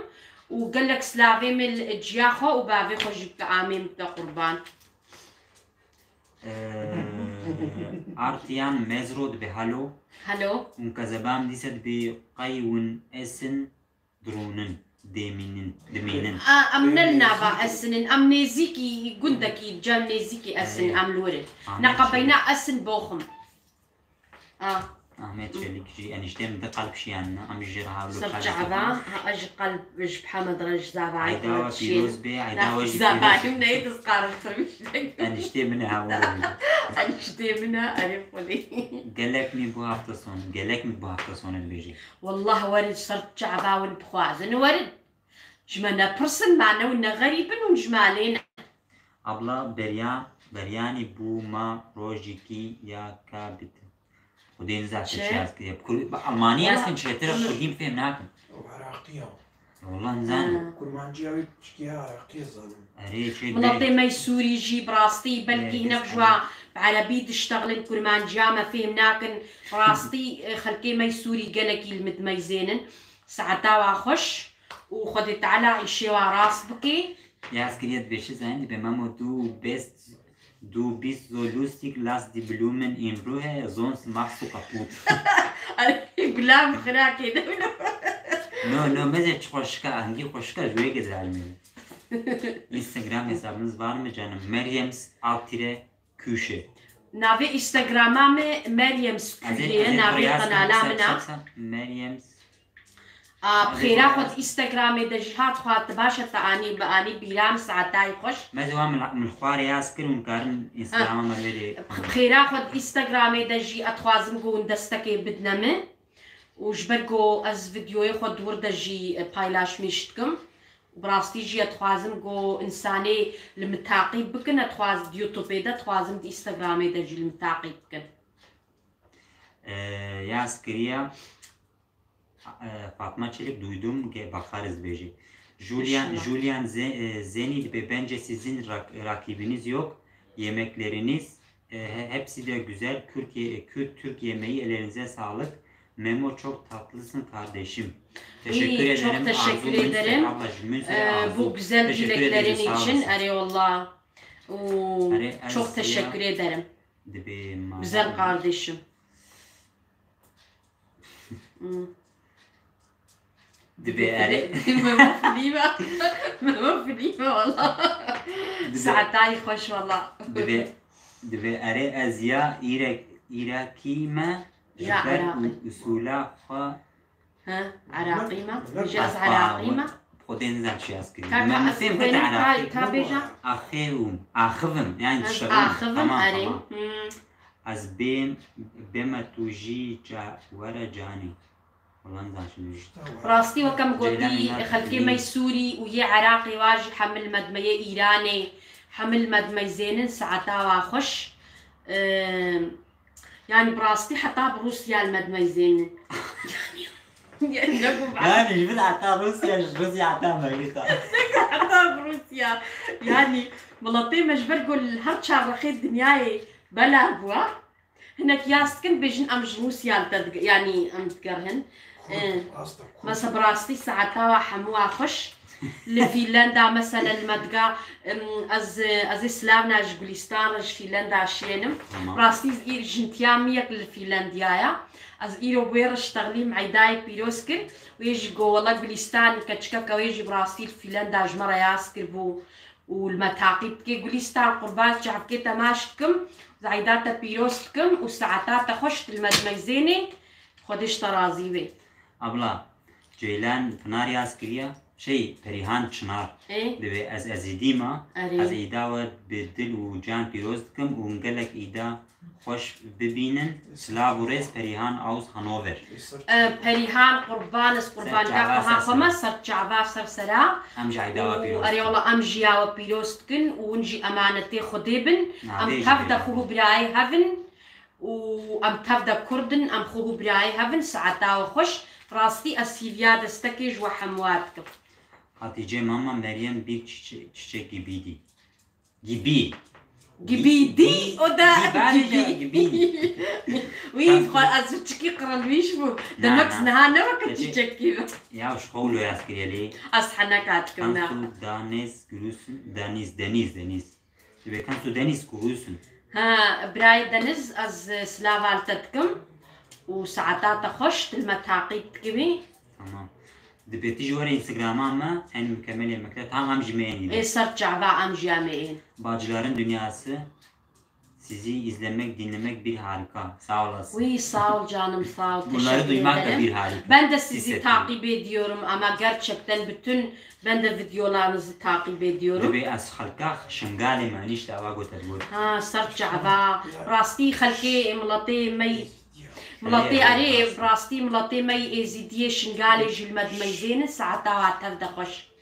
û gelek silavê min li ciya xwe û bavê xwe jî bike amê min te qurban. Ee, Artiyan Mezro dibê halo. Halo. Û kezebam dîse dibê qey win esin. Dirûnin, demînin, dimînin. A, em ne li nava Esinin, em nêzîkî gundekî, cem nêzîkî Esin, Erê. Em li wir in. Ahmet Neqebeyna Çelik. Esin Boxum. A. Ahmet Çelik jî eniştê min di qelb şiyanine, em jî jê re hawlo Ser çava, ha, ez ji qelb, ji Mihemed re ji zavayî Eyda we pîroz bê, eyda we jî pîroz. Zavayî min neyê dizqarim Eniştê min e, ha, were. Eniştê min e, erê xwedê. Gelek mi bu hafta sonu, gelek mi bu hafta sonu dibêjê. Wallah werin ser çava win bixwazin werin. Ji me nepirsin, ma ne win ne xerîb in û ji me lê ne. Abla beriya, beriyanî bû ma rojîkî ya ka bit. Xwedê nizam çi çi yaz kiriye. Bi Kur-, bi Almanî yaz kin, çêtir Kurdî fêm nakin. Ew Iraqî ya. Wala nizanim. Ha. Kurmanciya wî pişkiya Iraqî zanim. Erê, çê Miletê me Sûrî jî bi rastî belkî hinek ji wa bi erebî diştexilin, kurmanciya me fêm nakin. Bi rastî, e, xelkê me Sûrî gelekî li min dimeyzênin. Saeta wa xweş û Xwedê Teala îşê wa rast bike. Yaz kiriye dibê çi zanî, dibê Memo, du bist, du bist so lustig, lass die Blumen in Ruhe, sonst machst du kaputt. Ay, gulam xirakê de. No, no, meze çi xweşika, hingî xweşika ji wê ke zalimê. Instagram hesabınız var mı canım? Meryem's alt tire Kuşe. Navê Instagrama me Meryem Skûye ye, navê qenala min e. Meryem. A, bi xêra xwe di Instagramê de jî hat xwe, tu baş e, te anî, bi anî bîra min, saetayî xweş. Me ziwa min, min xwarê yaz kir û karin Instagrama me wê de. Bi xêra xwe di Instagramê de jî ez dixwazim ku hûn destekê bidine min. Û ji ber ku ez vîdeoyê xwe di wir de jî, e, paylaşmîş dikim. Û bi rastî jî ez dixwazim ku însanê li min taqîb bikin, ez dixwaz-, di YouTubeê de dixwazim di Instagramê de jî li min taqîb bikin. Ee, yaz kiriye, e, Fatma Çelik, duydum, ge-, bakarız bêjî. Julian, Julian Ze-, e, Zeni, dibê bence sizin rak-, rakibiniz yok. Yemekleriniz, e, he-, hepsi de güzel. Kürt ye-, Kürt, Türk yemeği, ellerinize sağlık. Memo, çok tatlısın kardeşim. Teşekkür ederim. Çok teşekkür ederim. Ee, bu güzel dileklerin için. Erê wallah. Oo, çok teşekkür ederim. Güzel kardeşim. Hmm. Dibê erê. Memo filî me. Memo filî me wala. Dibê, saetayî xweş wala. Dibê, dibê erê ez ya îrek, îrakî me. Ya ji ber Iraqî. Usûla xwe. Ha, Iraqî me. Ji ez Iraqî me. Xwedê nizam çi yaz kirî. Ka, ka, ez fêm bêjim, ka, ka bêje. Axivim, axivim. Yani dişevim. Axivim, tamam, erê. Tamam. Hmm. Ez bêm, bême tu jî ca-, were canî. Wala nizam çi. Rastî weke min gotî, xelkê me yê Sûrî û yê Iraqê wa jî hemil me di me yê Îranê, hemil me dimeyzênin, saeta wa xweş. Ee, Yani bi rastî heta bi Rûsya li me dimeyzênin. Yani ne bu? Yani ji bin heta Rûsya, ji Rûsya heta Amerîka. Heta bi Rûsya. Yani miletê me ji ber ku li her çar rexê dinyayê bela bû. Hinek yaz dikin, bêjin em ji Rûsya li te dig-, yani em digerihin. Kurd, e, asta Kurd. Mesa bi rastî saeta wa hemû wa xweş. Li Fînlanda mesela li me diga, em, ez, ez ê silavna ji Gulîstan re ji Fînlanda şiyênim. Tamam. Rastî ez îr jintiya min yek li Fînlandiya ya. Ez îro wê re ji texlî min eydayê pîroz kir. Wê jî got, wela Gulîstan keçikeke wê jî bi rastî li Fînlanda ji me re yaz kiribû û li me taqîb dike. Gulîstan, qurban çavkê te maç dikim, zeyda te pîroz dikim û saeta te xweş, tu li me dimeyzênê. Xwedê ji te razî be. Abla, Ceylan Pinar yaz kiriye. Şey, Perihan Çınar. Ê? Dibê ez Ezîdî me. Erê. Ez îda we bi dil û can pîroz dikim û hûn gelek îda xweş bibînin. Silav û rêz, Perihan aus Hannover. E, Perihan, qurban, ez qurban, ka xweha xwe me, ser çava, ser sera. Em jî îda we pîroz dikin. Erê wala, em jî ya we pîroz dikin û hûn jî emanetê Xwedê bin. Em tev de xwe û birayê hev in. Û em tev de Kurd in, em xwe û birayê hev in, saeta we xweş. Rastî ez hîviya destekê ji we hemû dikim. Hatice mama Meryem bir çiçe-, çiçek gibiydi. Gibi. Gibiydi, o da gibi. Wî xwe ez çikî qirelwîş bû. Demek niha ne weke çiçek gibi. Ya ji xwe lo yaz kiriye lê. Ez heneka dikim na. Deniz, Deniz, Deniz, Deniz. Dibê, kannst du Deniz grüßen? Ha, birayê Deniz, ez, e, silava li te dikim û saeta te xweş, tu li me taqîb dikivî. Tamam. Dibê tu jî were Instagrama me, en mükemmel yemekler. Tamam, em jî me yên. Ê ser çava, em jî ya me yên. Bacıların dünyası. Sizi izlemek, dinlemek bir harika. Sağ olasın. Uy, sağ ol canım, sağ ol. Bunları duymak da bir harika. Ben de sizi takip ediyorum ama gerçekten bütün, ben de videolarınızı takip ediyorum. Dibê ez xelka Şingalê me nîşt ava got ez got. Ha, ser çava. Rastî xelkê miletê me, miletê erê, rastî miletê me Êzîdiyê Şingalê jî li me dimeyzênin, saeta wa tev de xweş.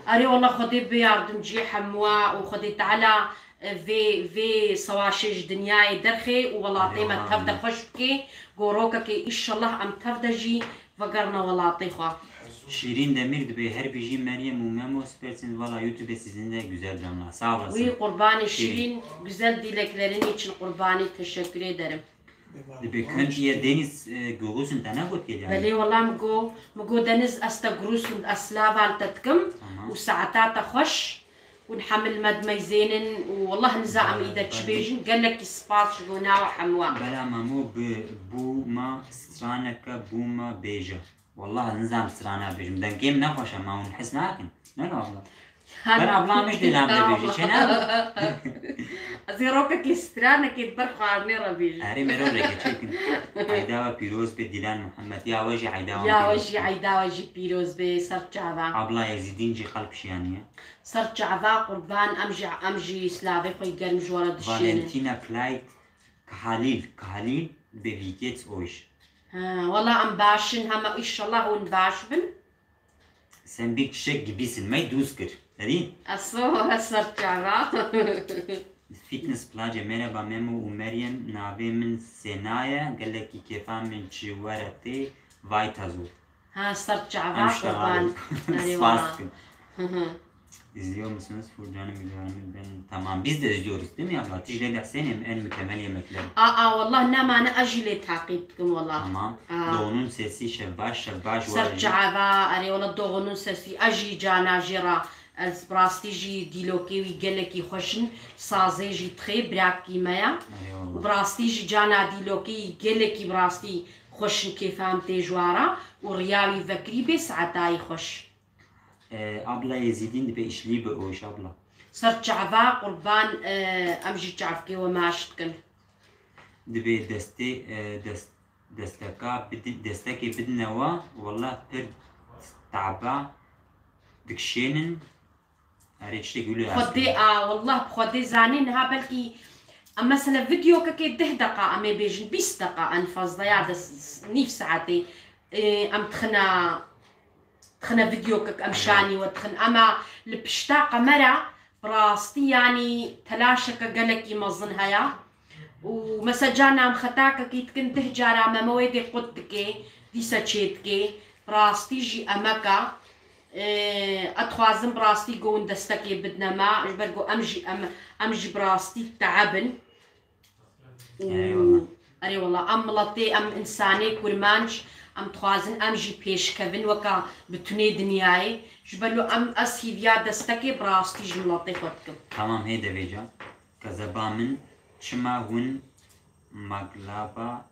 Erê wela Xwedê bi yardimciyê hemûa û Xwedê Teala, e, vê, vê sewaşê ji dinyayê derxê û welatê me tev de xweş bike. Gorokekê îşellah em tev de jî vegerine welatê xwe. Şîrîn Demîr dibê her bijî Meryem û Memo, süpersiniz. Valla YouTube sizinle güzel canlar. Sağ olasın. Wî qurbanê Şîrîn. Şîrîn, güzel dileklerin için qurbanê, teşekkür ederim. Dibê könnt ihr Deniz, e, grüßen, te negot geldi yani. Belê wela min got, min got Deniz, ez te grüßen, ez slavan te dikim. Tamam. Û saeta te xweş. Hûn hemil me dimeyzênin û wela niza em îde çi bêjin, gelekî spas ji bo nawa hemûa. Bela Memo bi bû ma straneke bû ma bêje. Wela ez nizam strana bêjim. Dengê min nexweş e, ma hûn his nakin. Ne ne abla. Ben ablam işte lan de bêje. Çe ne? Ez ê rokekê stranekê di ber xwarinê re bêjim. Erê mero reke çekin. Eyda we pîroz be Dilan Muhammed. Ya we jî eyda we. Ya we jî eyda we jî pîroz be, ser çava. Abla Ezîdîn jî qelb şiyaniye. Ser çava qurban, em jî, em jî slavê xwe germ ji we re dişênin. Valentina Kleid, Kahalîl, Kahalîl, be wie geht's euch? Ha, wela em baş in, hema îşallah hûn baş bin. Sen bir çiçek gibisin, me dûz kir. Herî? Eso, ser çava. Fitness Place, merhaba Memo û Meryem, navê min Sena ye, gelekî kêfa min çi were tê, vay tazo. Ha, ser çava qurban. Erê wela. Spas dikim. Hı hı. İzliyor musunuz Furcan'ın videolarını? Ben, tamam, biz de izliyoruz değil mi abla? Tijlê de Hüseyin en mükemmel yemekler. Aa, wallah ne mane, ez jî lê taqîb dikim wallah. Tamam. Aa. Doğunun sesi şebaş şebaş. Ser çava, erê wela Doğunun sesi, ez jî cana jê re, ez bi rastî jî dîlokê wî gelekî xweş in, sazê jî dixê, birakî me ye. Erê wela. Û bi rastî jî cana dîlokê wî gelekî bi rastî xweş in, kêfa min tê ji wa re û riya wî vekirî bê saetayî xweş. E, abla Ezîdîn dibê îşlî bi ûş abla. Ser çava qurban, e, em jî çavkê we maş dikin. Dibê destê, e, dest-, desteka bidi-, destekê bidine we, wallah pir taba dikişênin. Erê tiştek wilo. Xwedê a, wallah bi Xwedê zanî niha belkî em mesela videokekê deh deqa em ê bêjin, bîst deqa en fazla ya de s-, s-, nîv saetê, e, em dixine Dixine videokek em şanî we dixin. Ema li pişta qemera bi rastî yanî telaşeke gelekî mezin heye. Û mesela carna em xetakekî dikin, deh cara Memo wê dê qut dikê, dîsa çê dikê. Bi rastî jî emeka. Ê, ez dixwazim bi rastî go hûn destekê bidine me. Ji ber ku em jî, em, em jî bi rastî teeb in. Û Eyvallah. Erê wela, em miletê, em însanê kurmanc, em dixwazin em jî pêşkevin weka bitunê dinyayê. Ji ber lo em, ez hîviya destekê bi rastî ji miletê xwe dikim. Tamam, hê devêca. Kezeba min, çima hûn maglaba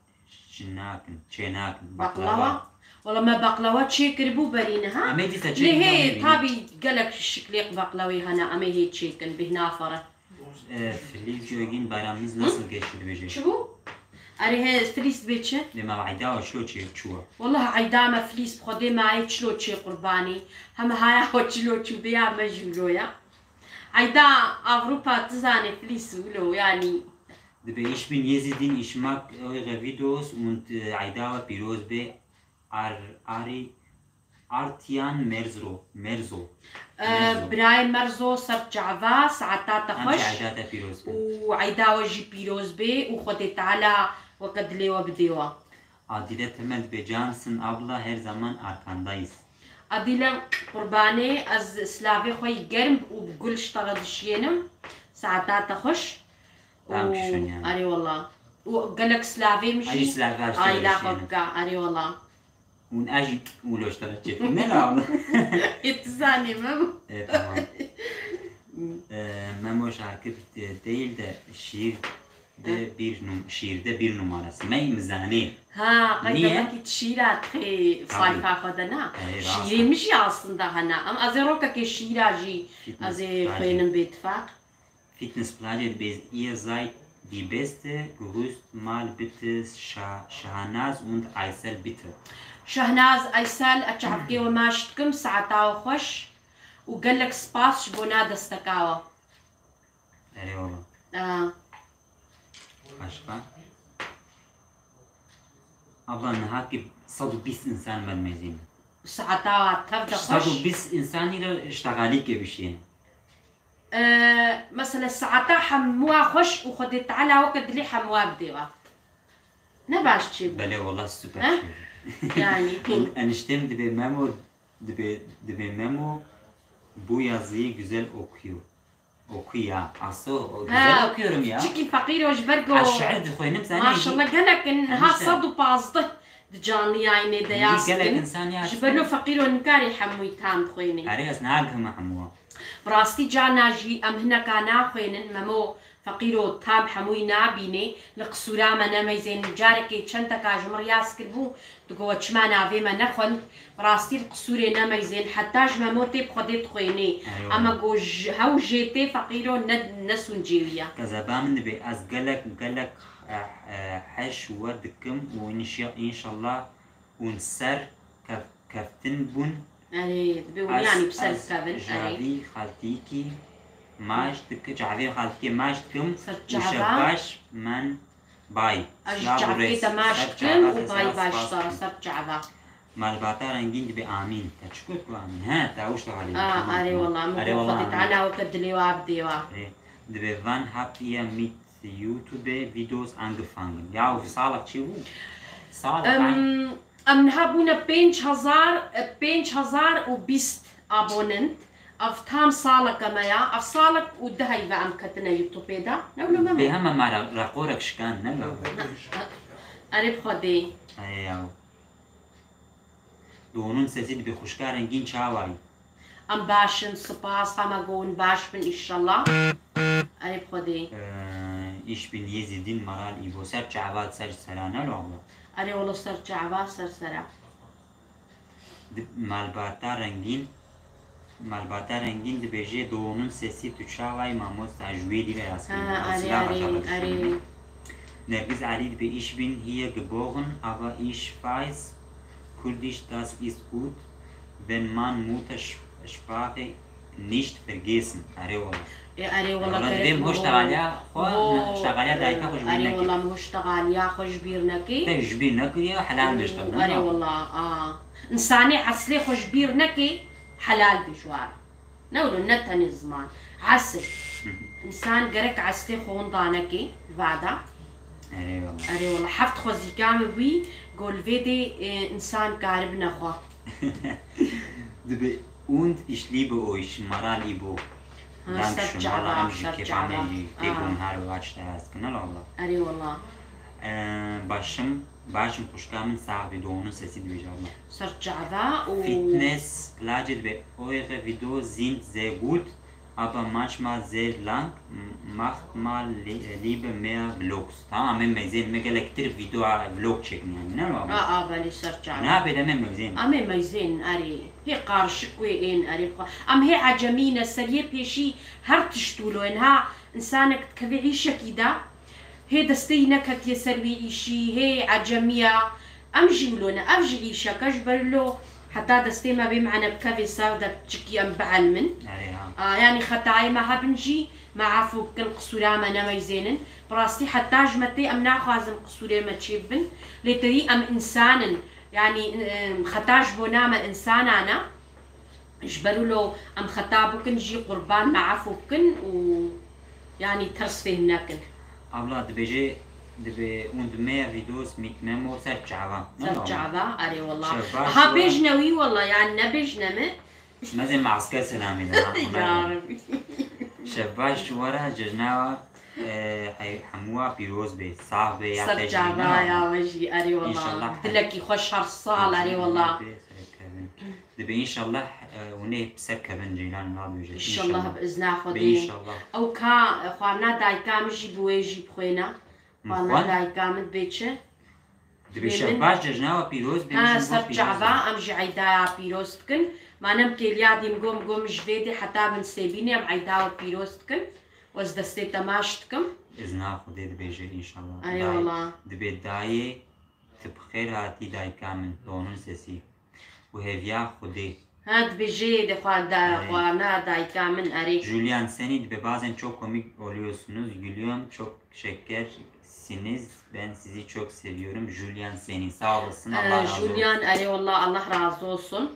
çênakin, çênakin? Baklava? Baklava? Wela me baklava çêkiribû berî niha. Em ê dîsa çêkin. Lê hê tabî gelek şiklê baklawê hene, em ê hê çêkin, bêhna fere. E, Filiz Gögin, bayramınız nasıl geçti dibêje. Çi bû? Erê he, Filiz dibê çi? Dê me eyda we çilo çê çû we? Wallah eyda me Filiz bi Xwedê me ayê çilo çê qurbanî. Heme haya xwe çilo çû, dê ya me jî wilo ya. Eyda Avrupa tu zanê Filiz wilo yanî. Dibê ich bin Yezidin, ich mag eure Videos und, e, eyda we pîroz bê. Ar-, Arî, Artiyan Merzro, Merzo. E, Merzo. Birayê Merzo, ser çava, saeta te xweş. Em jî eyda te pîroz bin. Û eyda we jî pîroz bê û Xwedê Teala weke dilê we bidê we. Adile Temel dibê, cansın abla, her zaman arkandayız. Adile qurbanê, ez silavê xwe yî germ û bi gul ji te re dişiyênim. Saeta te xweş. Dankeschön yani. Erê wela. Û gelek silavê min jî aîla xwe bike. Erê wela. Hûn ez jî wilo ji te re çêdikim. Ne la abla? Ê, tu zanî Memo. E, tamam. E, Memo şarkı de-, değil de şiir de bir num-, şiirde bir numarası. Me mi zanî? Ha, qey belkî tu şiira dixê sayfa xwe de na. Erê, rast e. Şiirê min jî aslında hene. Em ez ê rokekê şiira jî ez ê xwênim bêtifaq. Fitness Planet dibê, ihr seid die Beste, grüßt mal bitte Şa-, Şahnaz und Aysel bitte. Şahnaz, Aysel, ez çavkê we maç dikim, saeta we xweş û gelek spas ji bona desteka we. Erê wala. Aa. Başka? Abla, niha ki sed û bîst insan me dimeyzînin. Saeta tev de xweş. Sed û bîst însanî re ştexalîkê bişîne. E, mesela saeta hemûa xweş û Xwedê Teala weke dilê hemûa bidê we. Ne baş çêbû? Belê, wela super çêbû. Yani. En-, eniştêm dibê Memo, dibê, dibê Memo bu yazıyı güzel okuyor. Okuya. Aslında o güzel okuyorum ya. Çikî feqîro ji ber ku... Ez şiir dixwînim, sen... Maşallah, gelek in, niha sed û pazdeh di canlı yayınê de yaz dikin. Gelek insan yaz dikin. Ji ber lo feqîro nikarî hemûyî tam dixwînî. Erê, ez nagihime hemû. Bi rastî carna jî em hineka naxwînin, Memo feqîro tam hemûyî nabînê. Li qisûra me nemeyzên, carekê çendeka ji min riyaz kiribû, digo we çima navê me nexwend. Bi rastî li qisûrê nemeyzên, heta ji Memo tê bi Xwedê dixwînî. Eyvallah. Ama go ji, hew jê tê feqîro ne, ne sûncê wî ya. Kezeba min dibê, ez gelek, gelek, eh, eh, heş we dikim û înşa-, înşallah hûn ser kef-, keftin bûn. Erê, dibê hûn yanî bi ser bikevin, erê. Ez, ez cavî xaltîkî maç dik-, cavî xaltîkê maç dikim û şebaş men bay. Ez ji çavkê te maç dikim û bay baş sar ser çava. Malbata rengîn dibê amîn. Te çi got ku amîn? He, te ew ştexalî. A, erê wela, min got Xwedê Teala weke dilê wa bidê wa. Erê, dibê wann habt ihr mit YouTube Videos angefangen? Ya, salek çi bû? Salek. Em, em niha bûne pênc hezar, e, pênc hezar û bîst abonent. Ev tam saleke me ya. Ev salek û du heyve em ketine YouTubeê de. Ne wilo me. Bê heme me re-, rekorek şikan, ne mi? Erê bi Xwedê. Erê ya. Donun sesî dibê xwişka rengîn çawa yî? Em baş in, spas, hema gon baş bin, înşallah. Erê bi Xwedê. Ee, ich bin Yezidin Maral Îbo. Ser çava, ser sera, ne lo abla? Erê wela ser çava, ser sera. Di-, Malbata Rengîn, Malbata Rengîn dibêje, Donun sesî tu çawa yî mamosta, ji wê dî ve yaz kirin. Ha, erê, erê, erê. Nergiz Alî dibê, ich bin hier geboren, aber ich weiß Kurdisch, das ist gut, wenn man Muttersprache nicht vergessen. Erê wela. Ê, erê wela, gerek dibê min ho ştexaliya xwe, ho, ştexaliya dayika xwe ji bîr nekir. Erê wela, min ho ştexaliya xwe ji bîr nekir. Te ji bîr nekiriye, helal be ji te. Erê wela, a. Însanê eslê xwe ji bîr nekê, helal be ji wan. Ne wilo, ne tenê ziman. Esl. Hı hı. Însan gerek eslê xwe winda nekê, vada. Erê wela. Erê wela, heft xwezîka min bûyî, go li vê dê, e, însan karibine xwe. Dibê, und ich liebe euch, Maral Îbo. Ha, ser çava, ser çava. Em jî kêfa me jî tê ku her wext te ez dikin, Allah. Erê wela. Ee, başim, başim xwişka min sax bî, Donun sesî dibêje, Allah. Ser çava û Fitness Lacê dibê, eure Videos sind sehr gut, aber manchmal sehr lang, m-, macht mal li-, lieber mehr Vlogs. Tamam, em meyzên, me gelektir video, vlog çekin yani, ne var? A, a, belê, ser çava. Ne yapalım, em meyzên? Em ê meyzên, erê. Hê qarşik wê ên, erê bixwe. Em hê ecemî ne, seriyê pêşî her tişt wilo ye. Niha însanek dikeve îşekî de, hê destê wî neketiye ser wî îşî, hê ecemî ya. Em jî wilo ne, ev jî îşek e, ji ber lo heta destê me bê mane bikeve ser de, çikî em bielmin. Erê ha. A, yanî xetayê me hebin jî, me efû bikin, qisûra me nemeyzênin. Bi rastî heta ji me tê, em naxwazin qisûrê me çêbibin. Lê tevî em însan in. Yanî, em, xeta ji bona me însanan e. Ji ber wilo em xeta bikin jî qurban me efû bikin û yanî tirs fêhm nekin. Abla dibêje, dibê und mehr Videos mit Memo ser çava. Ser çava, erê wela. Şevbaş. Ha, bêjne wî wela, yanî nebêjne min. Mezê me esker selamî de, ha. Ya Rebî. Şevbaş ji we re, cejna, e, hey, hemûa pîroz bê, sax bê, ya te jî. Ser çava ya we jî, erê wela. Înşallah. Dilekî xweş her sal, erê wela. Dibê înşallah, e, hûn ê bi ser kevin, Ceylan nabêje. Înşallah, bi izna Xwedê. Înşallah. Ew ka, e, xwarina dayika min jî bi wê jî bixwêne. Xwarina dayika min dibê çi? Dibê şevbaş, cejna we pîroz bê. Ha, ser çava, em jî eyda ya pîroz dikin. Ma nem kêliya dîm gom gom ji vê dê heta bin sêbînê em eyda we pîroz dikin. Ez destê te maç dikim. Izna Xwedê dibêje înşallah. Erê wela. Dibê dayê, tu bi xêr hatî dayika min, Donun sesî. Û hêviya Xwedê. Ha, dibêje de xwe da, erê, xwarina dayika min, erê. Julian Senî dibê, bazen çok komik oluyorsunuz, gülüyorum, çok şeker, Siniz, ben sizi çok seviyorum. Julian seni. Sağ olasın. Allah razı olsun. Julian, eyvallah, Allah razı olsun.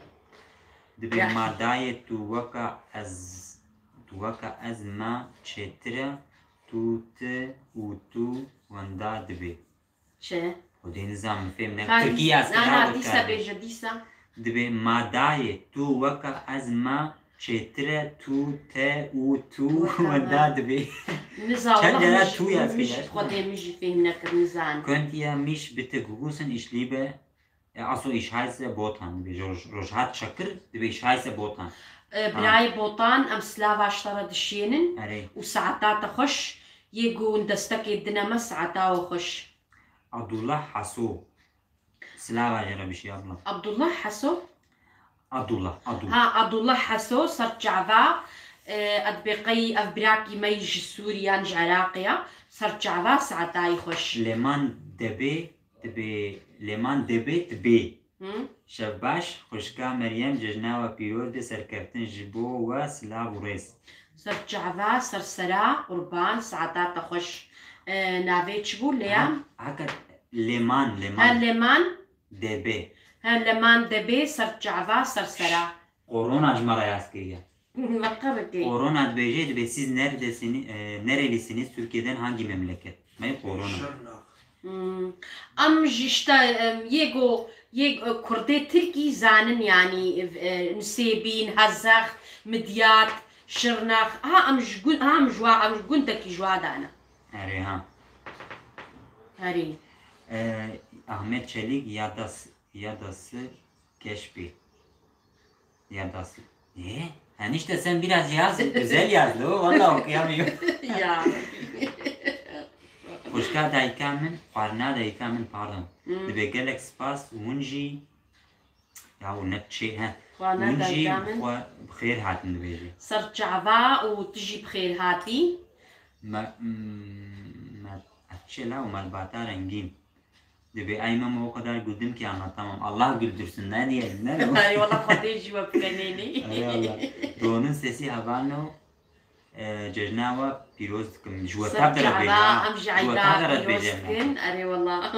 Dibê ma dayê tu weka ez, tu weka ez ma çêtir e, tu, ti û tu wenda dibê. Çi? Xwedê nizam, min fêm ne. Tirkî ez na, na, dîsa bêje, dîsa. Dibê ma dayê tu weka ez ma çêtir e, tu, te û tu wenda dibê. Niza, çend cara tu yaz kiriye? Xwedê min jî fêm nekir, nizan. Könnt ihr mich bitte grüßen, ich liebe, e, also ich heiße Botan, dibê roj-, Rojhat Çakir, dibê ich heiße Botan. E, birayê Botan, em silava ji te re dişênin. Erê. Û saeta te xweş, yê ku hûn destekê dine me, saeta we xweş. Abdullah Haso. Silava jê re bişî, abla. Abdullah Heso? Abdullah, Abdullah. Ha, Abdullah Heso, ser çava, e, ez dibê qey ev birakî me yî ji Sûrî yan ji Iraqê ya, ser çava saetayî xweş. Lêman debê, dibê, lêman debê dibê. Hı? Şev baş, xwişka Meryem, cejna we pîroz be, serkeftin ji bo we, silav û rêz. Ser çava, ser sera, qurban, saeta te xweş. E, navê çi bû, Leya? Ha, haka Leman, Leman. Ha, Leman. Debê. Ha, Leman debê, ser çava, ser sera. Korona ji me re yaz kiriye. Veqirikê. Korona dibêje, dibê siz neredesini-, e, nerelisiniz, Türkiye'den hangi memleket? Me korona. Şırnak. Hmm. Em ji işte, em, yê go, yê, e, Kurdê Tirkî zanin, yanî, e, Nisêbîn, Hezex, Midyat, Şirnex. Ha, em ji gun-, ha, em ji wa, em ji gundekî ji wa dane. Erê, ha. Erê. E, Ahmet Çelik, ya das, ya dası keşfi. Ya dası. E? Hani işte sen biraz yaz, güzel yaz lo. Vallahi okuyamıyorum. Ya. Xwişka dayika min, xwarina dayika min, pardon. Hmm. Dibê gelek spas, hûn jî, ya hûn ne çê, he. Xwarina dayika min. Hûn jî xwe bi xêr hatin dibêje. Ser çava û tu jî bi xêr hatî. Me, mm, me, ev çi la û malbata rengîn. Dibê ay Memo o kadar güldüm ki anlatamam. Allah güldürsün, ne diyelim, ne diyelim? Ay, valla Xwedê jî we bikenênî. Ay Allah. Drone'un sesi havalno, e, cejna we pîroz dikim. Ji we tev de re bêje, ha. Em ji Eyda pîroz dikin. Erê valla.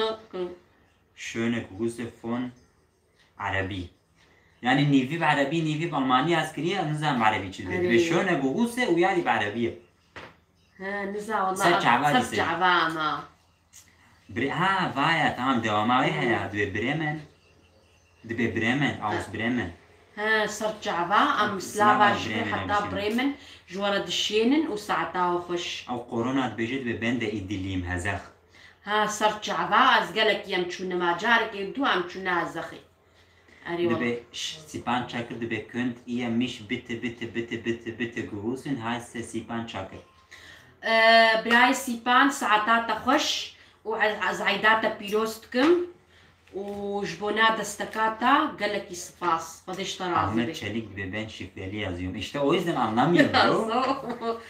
Schöne Grüße von Erebî. Yani nîvî bi erebî, nîvî bi almanî ez kiriye, ez nizanim erebî çi dibê. Erê. Dibê schöne Grüße û yarî bi erebî ye. He, niza wala. Ser çava dîse. Ser çava ama. Bre-, ha, vaya, tamam, dewama wê heye, dibê Bremen. Dibê Bremen, aus Bremen. He, ser çava, em silava ji bo heta Bremen ji we re dişênin û saeta we xweş. Ew korona dibêje, dibê ben de îdiliyim, Hezex. Ha, ser çava, ez gelekî em çûne ma carekê du em çûne Hezexê. Erê wala. Dibê, ş-, Sîpan Çakir dibê, könnt ihr mich bitte, bitte, bitte, bitte, bitte grüßen, heiße Sîpan Çakir. Ee, birayê Sîpan, saeta te xweş û ez, ez Eyda te pîroz dikim û ji bona desteka te gelekî spas. Xwedê ji te razî be. Ahmet Çelik dibê, ben şifreli yazıyorum. İşte o yüzden anlamıyorum, bro.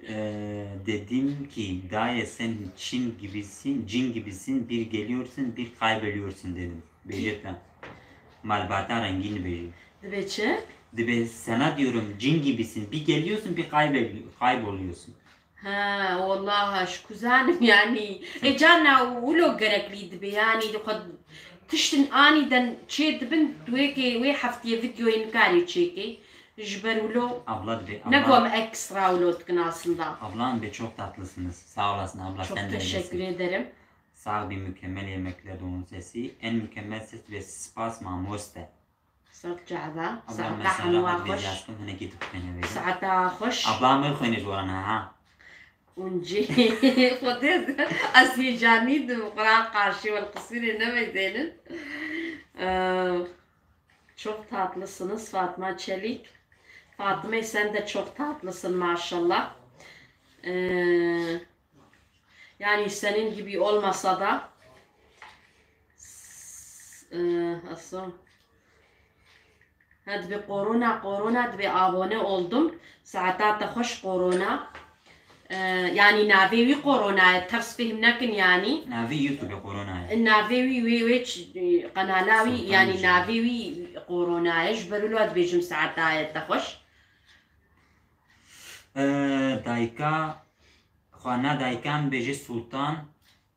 Ee, dedim ki, dayê sen Çin gibisin, cin gibisin, bir geliyorsun, bir kayboluyorsun dedim. Bêje te. Malbata rengîn dibêje. Dibê çi? Dibê sana diyorum, cin gibisin, bir geliyorsun, bir kaybol-, kayboluyorsun. Ha, wallahi, ji ku zanim, yanî. E, carna wilo gereklî dibe, yanî, di xwe tiştin anîden çê dibin, tu wê kê, wê heftiyê videoyê nikarî çêkê. Ji ber wilo. Abla dibê, ne abla, ku em ekstra wilo dikin aslında. Abla, dibê çok tatlısınız. Sağ olasın abla, sen de öylesin. Çok teşekkür ederim. Sağ bir mükemmel yemekler, onun sesi. En mükemmel ses ve spas mamoste. Ser çava, saeta hemû xweş. Abla, mesela, hemû hadi xweş. Vêca dikim, hinekî tu bixwîne vêca. Saeta xweş. Abla, me xwîne ji wan ha. Hûn jî Xwedê, ez hêcanî dim, Quran qarşî wel qisûrê nemeyzênin. Ee, çok tatlısınız Fatma Çelik. Fatma, sen de çok tatlısın maşallah. Ee, Yani senin gibi olmasa da s-, e, nasıl? Ha, dibê korona, korona, dibê abone oldum. Saeta te xweş korona. E, yani navê wî korona ye, ters fêhm nekin yani. Navê YouTube'ê korona ye. Navê wî wê, wê ç-, e, kanala wî, yani navê wî korona ye. Ji ber wilo dibêjim saeta ye te xweş. E, dayika, Xwana dayikan bêje Sultan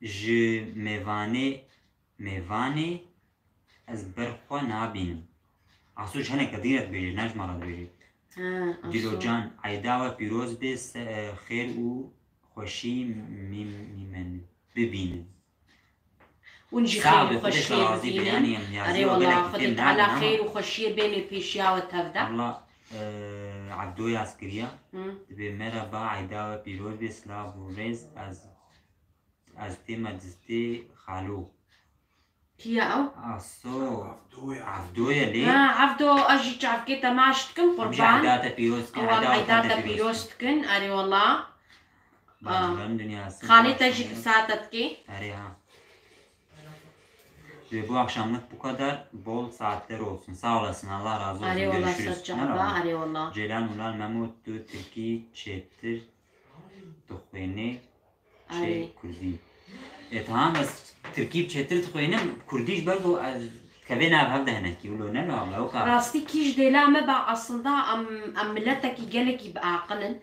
ji mêvanê, mêvanê ez ber xwe nabînim. Aso ji hineke din re dibêje, ne ji me re dibêje. Ha, Dilo Aso. Can, eyda we pîroz be, se-, xêr û xweşî mîm-, mîmen bibînin. Hûn jî Sağ xêr û be, Xwedê xweşiyê razî be, bibînin. Yanî em Erê yazî wela, gelek Xwedê têm Teala nadin ama. Xêr û xweşiyê bêne pêşiya we tevde. Valla, e, Evdoya ez kiriya. Hı. Dibê merhaba, eyda we pîroz be, silav û rêz, ez, ez tême distê xalo. Kî ye ew? Aso. Evdo ye. Evdo ye lê. Ha, Evdo, ez jî çavkê te maç dikim, Em jî qurban. Eyda te pîroz dikin, Ewam eyda eyda te te pîroz pîroz dikin. Dikin, erê wela. Baş Ah. Xalê te jî saete dikê. Erê ha. Ve bu akşamlık bu kadar. Bol saatler olsun. Sağ olasın. Allah razı olsun. Erê wela, Görüşürüz. Ser çava, erê wela. Ceylan Ural Memo, tu Tirkî çêtir dixwênê çê Erê. Kurdî. E, tamam, ez Tirkî çêtir dixwênim, Kurdî ji ber ku ez kevê nav hev de hinekî, wilo ne lo, abla, weka. Rastî kî ji dêla me ba, aslında em, em miletekî gelekî bi aqil in.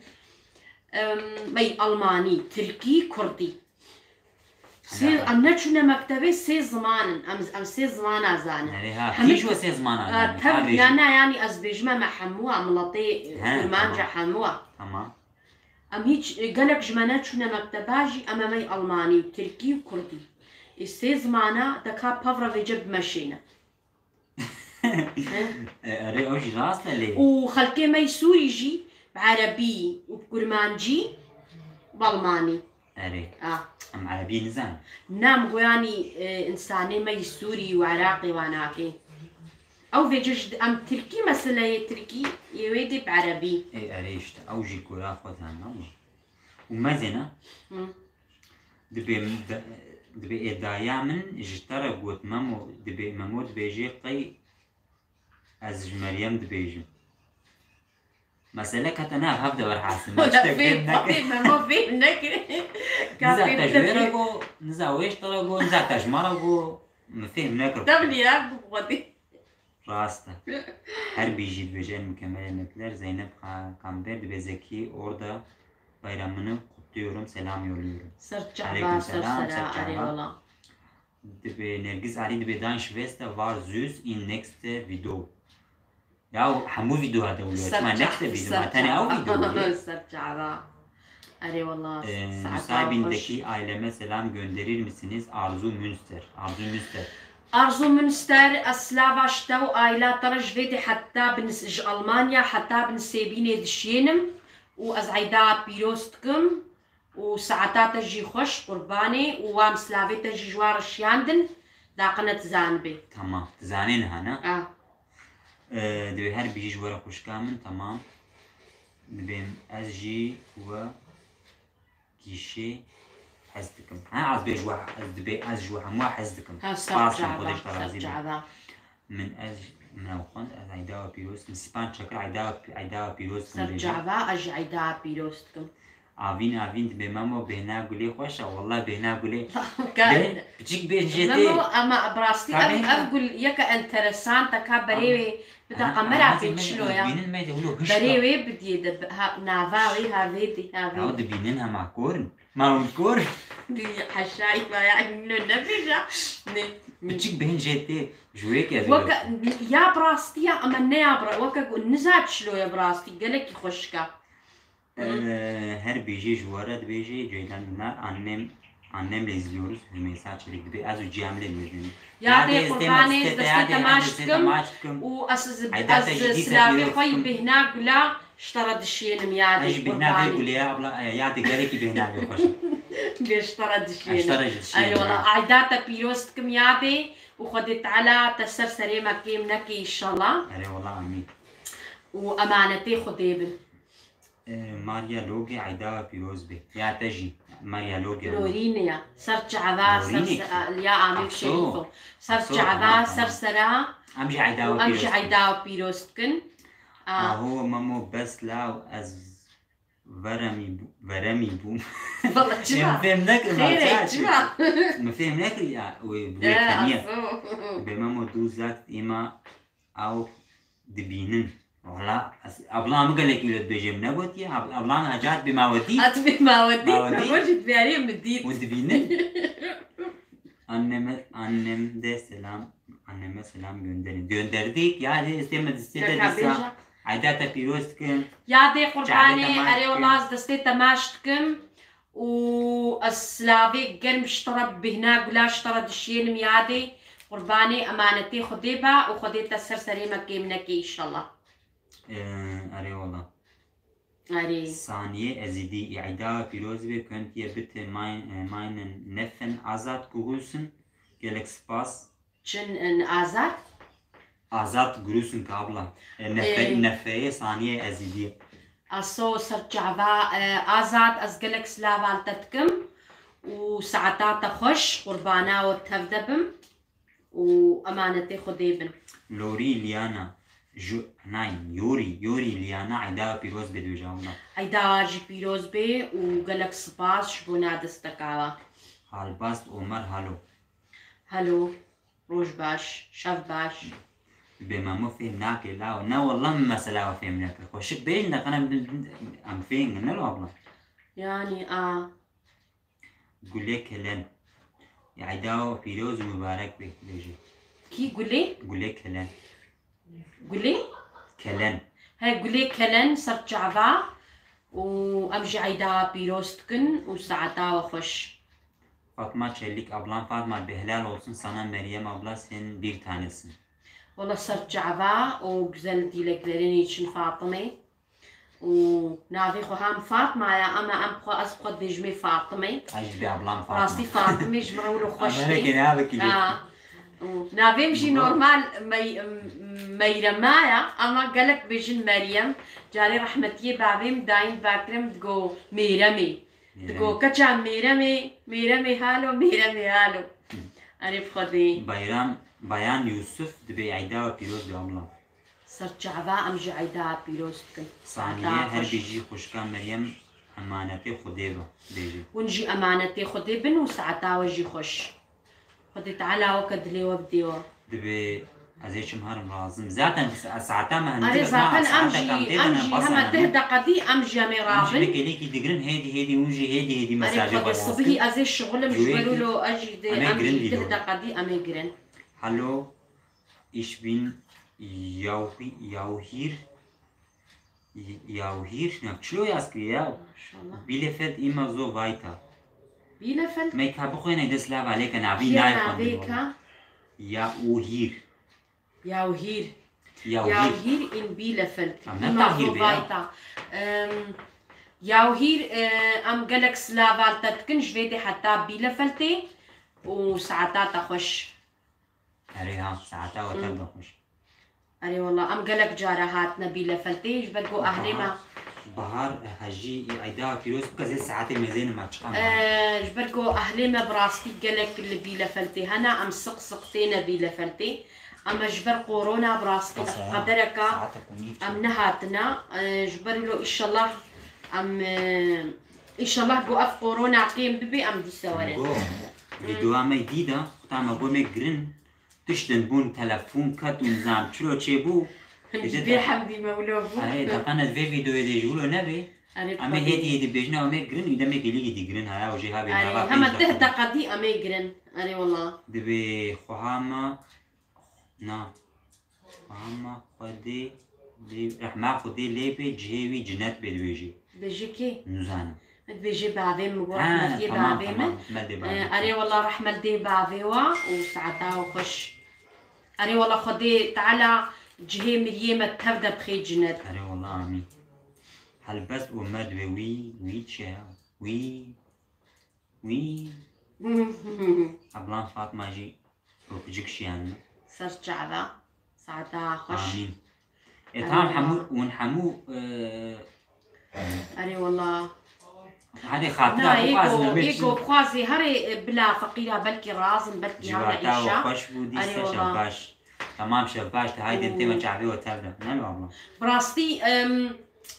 Em, mey Almanî, Tirkî, Kurdî. Sê, Helal. Em neçûne mektebê, sê ziman in. Em, em sê zimana zanin. Nerê ha, Hemî kî ji we sê zimana Ha, zanin? tev Ka bêjî. Ya ne, yanî ez bêjime me hemû a miletê He, Kurmanca tamam. Hemû a. Tamam. Em hîç, e, gelek ji me neçûne mekteba jî, em e mey Almanî û Tirkî û Kurdî. Ê sê zimana deka pevre vêce bimeşêne. E, erê, ew jî rast e lê. Û xelkê me yî Sûrî jî bi Erebî û bi Kurmancî, bi Almanî. Erê. Ah. Em Erebî nizanin. Na, min got yanî, e, însanê me yî Sûrî û Iraqê wa nake. Ew vêce ji em Tirkî, meseleyê Tirkî, yê wê dê bi Erebî. Ê, erê işte, ew jî gora xwe dihen, ama. Û mezêne. Hı. Dibê, dibê ê daya min ji te re got, Memo, dibê, Memo dibêjê qey ez ji Meryem dibêjim. Mesele kete ne hev de werhasil. Me tiştek fêm nekir. Fêm, Memo fêm nekir. Niza te ji wê re got, niza wê ji te re got, niza te ji me re got. Min fêm nekir. Tevlî ya, bu xwedî. Rast e. Her bijî dibêje en mükemmel yemekler. Zeynep Ka-, Kamber dibê Zeki orada bayramını kutluyorum, selam yolluyorum. Ser çava, Aleyküm ser selam, sera, ser çava. Erê wela. Dibê Nergiz Alî dibê Dein Schwester war süß in nächste Video. Ya hemû videoya de û Ser çava, ma next video, ser ma tenê ew çava. Video. Ser çava. Erê wela, Ee, saeta Nusaybin'deki xweş. Aileme selam gönderir misiniz? Arzu Münster. Arzu Münster. Arzu Münster, ez slava ji te û aîla te re ji vê dê heta bin, ji Almanya heta bin sêbînê dişiyênim û ez eyda pîroz dikim û saeta te jî xweş qurbanê û wa em slavê te jî ji wa re şiyandin, daqine dizanibê. Tamam, dizanê niha ne? A. Ee, dibê her bijî ji we re xwişka min, tamam. Dibêm ez jî we Kîşê hez dikim. Ha, ez bê ji we, ez dibê, ez ji we hemû hez dikim. Ha, Spas dikim, Xwedê ji te razî be. Min ez, min ew xwend, ez eyda we pîroz dikim. Sîpan Çakir eyda we, eyda we pîroz dikim. Ser çava, ez jî eyda we pîroz dikim. Avîn, Avîn dibê Memo bêhna gulê xweş e. Wallah bêhna gulê. Bê, piçik bê jê tê. Memo, ama bi rastî ev, ev gul yeke enteresan e, ka berê wê. Bi de kamera pê çilo ya. Berê wê bidiyê de, ha, nava wê, ha, vê dê, ha, vê dê. Ew dibînin hema kor in. Ma hûn kor in? Di heşayî vaya, no nebêja. Ne. Piçik bêhn jê tê, ji wê ke Weke, ya bi rastî ya, ama ne ya bi ra-, weke ku niza çilo ya bi rastî, gelekî xweşik e. Ee, her bijî ji we re dibêjê, Ceylan Güner, annem, annemle izliyoruz, Rümeysa Çelik dibê, ez û ciyamlê dibêjin. Yadê qurbanê, destê te maç dikim û ez, ez silavê xwe yî bêhna gula ji te re dişiyênim yadê qurbanê. Ez jî bêhna vê gulê ya, abla, e, yadê gelekî bêhna vê xweş. Bê ji te re dişiyênim. Ji te re jî dişiyênim. Erê wela, ayda te pîroz dikim yadê û Xwedê Teala te ser serê me kêm neke înşallah. Erê wela, amîn. Û emanetê Xwedê bin. E, Maria Logê eyda we pîroz be. Ya te jî, Maria Logê. Norîne ya. Ser çava, ser se-, ya amî Şerîfo. Ser çava, ser sera. Em jî eyda we pîroz dikin. Em jî eyda we pîroz dikin. A. Aho Memo bes law ez veremî bû-, veremî bûm. Wala çima? Em fêm nekir, xêr e, çima? Min fêm nekir ya, wê, wê keniye. Be Memo du sagst immer auch dibînin. Valla, ez, abla min gelekî wilo dibêje, min negotiye. Ab-, abla min heca dibê ma we dît. Hat bê ma we dît, ma we dît. Me gojî dibêje min dît. Hûn dibînin. Anneme, annem de selam, anneme selam gönderin. Gönderdik. Ya, ez tê me distê de dîsa. Eyda te pîroz dikim. Yadê qurbanê, erê wala ez destê te maç dikim. Û ez silavê germ ji te re, bêhna gula ji te re dişiyênim yadê. Qurbanê, emanetê Xwedê be û Xwedê te ser serê me kêm neke înşallah. Ee, erê wala. Erê. Saniye Ezîdî, Eyda pîroz be, köntiye bitte mein, e, meinen Neffen Azad grüßen. Gelek spas. Çin in Azad? Azad grüßen abla. E, nefe-, Ee. Nefeye Saniye Ezîdî. Aso ser çava, e, Azad, ez gelek silava li te dikim û saeta te xweş, qurbana we tev de bim û emanetê Xwedê bin. Lorî Liana, ju-, nein, Yorî, Yorî Liana, Eyda pîroz bê dibêje abla. Eyda jî pîroz bê û gelek spas ji bona desteka we. Halbast Omer, halo. Halo. Roj baş, şev baş. Bê me mo fêm nake lawo. Ne wallah min mesela we fêm nekir. Xweşik bêjin de qene em fêm ne lo abla. Yani a. Gulê Kelen. Eyda we pîroz û mibarek be bêjê. Kî Gulê? Gulê Kelen. Gulê? Kelen. He, Gulê Kelen ser çava û em jî Eyda pîroz dikin û saeta we xweş. Fatma Çelik, ablam Fatma, be helal olsun sana Meryem abla, sen bir tanesin. Wala ser çava û güzel dileklerin için Fatime. Û navê xwe hem Fatma ya, ama em xwe, ez xwe dibêjimê Fatime. Ay, ji bê ablam Fatma. Rastî Fatime ji min re wilo xweş tê. Amereke ne abi ki. Ha. Û navê min jî normal Mey-, Meyrema ya, ama gelek bêjin Meryem. Carê rehmetiyê bavê min dayîn bakirim digo Mêremê. Digo, keça Mêremê, Mêremê halo, Mêremê halo. Erê bi Xwedê. Bayram, Bayan Yusuf, dibê Eyda we pîroz be abla. Ser çava em jî Eyda pîroz dikin. Saniye, her bijî xwişka Meryem, emanetê Xwedê be, bêjê. Hûn jî emanetê Xwedê bin û saeta we jî xweş. Xwedê Teala weke dilê we bidê we. Dibê ez ê çim herim razim. Zaten sa-, saeta me hindî. Erê, zaten em jî, em jî hema deh deqa dî em jî em ê rabin. Em jî vê kêlekî digirin, hêdî hêdî hûn jî hêdî hêdî mesajê xwe. Sibihî ez ê şixulim ji ber wilo ez jî dê, em jî deh deqa dî em ê girin. Halo, ich bin Yauhi-, Yauhir. Yauhir, ne çilo yaz kiriye ya. Maşallah. Bielefeld immer so weiter. Bielefeld? Me ka bixwêne, dest lav alêke navî nayê xwendin. Yauhir. Yauhir. Yauhir. Yauhir in Bielefeld. Em ne Tahir be ya. Weiter. Em, Yauhir, e, em gelek silava li te dikin, ji vê dê heta Bielefeldê û saeta te xweş. Erê ha, saeta we tev de xweş. Erê wala, em gelek cara hatine Bielefeldê, ji ber ku ehlê me. Bahar, Bahar, Hecî, Eyda pîroz bike, zê saetê mezêne me çiqa me. Ee, ji ber ku ehlê me bi rastî gelek li Bielefeldê hene, em siq siq têne Bielefeldê. Ama ji ber korona bi rastî qedereka em nehatine. Ee, ji ber wilo îşallah em, ee, îşallah ku ev korona kêm bibe, em dîsa werin. Go, vîdeoya me dî de, xuta me got me girin. Tiştin bûn, telefon ket û nizam çilo çêbû. Ji bê hemdî me wilo bû. Erê, deqene vê vîdeoyê de ji wilo nebê. Erê, em ê hêdî hêdî bêjine, em ê girin, îdemê gelî gidî girin, haya û jê habê nava. Hema deh deqa dî em ê girin. Erê wala. Dibê xweha me, na. Xweha me Xwedê lê, rehma Xwedê lê bê, cihê wî cinet bê dibêjî. Dibêjî kê? Nizanim. Dibêjê bavê min, got rehmetiyê bavê min. Rehmet dê bavê. Erê wala rehmet dê bavê wa û saeta wa xweş. Erê wala Xwedê Teala cihê miriyê me tev de bixê cinet. Erê wala amîn. Helbest û me dibê wî, wî çi ya? Wî, wî. Ablan Fatma jî öpücük şiyan. Ser çava. Saeta xweş. Amîn. E, tamam, hemû, hûn hemû, e, Erê wala. Hadi xatira bixwazin, em ê çi? Ego bixwazî herê, e, bila feqîra belkî razin, belkî hana îşa. Civata we xweş bû, dîsa şev baş. Tamam, şev baş, te haydin tême çavê we tev de. Ne lo abla? Bi rastî, em,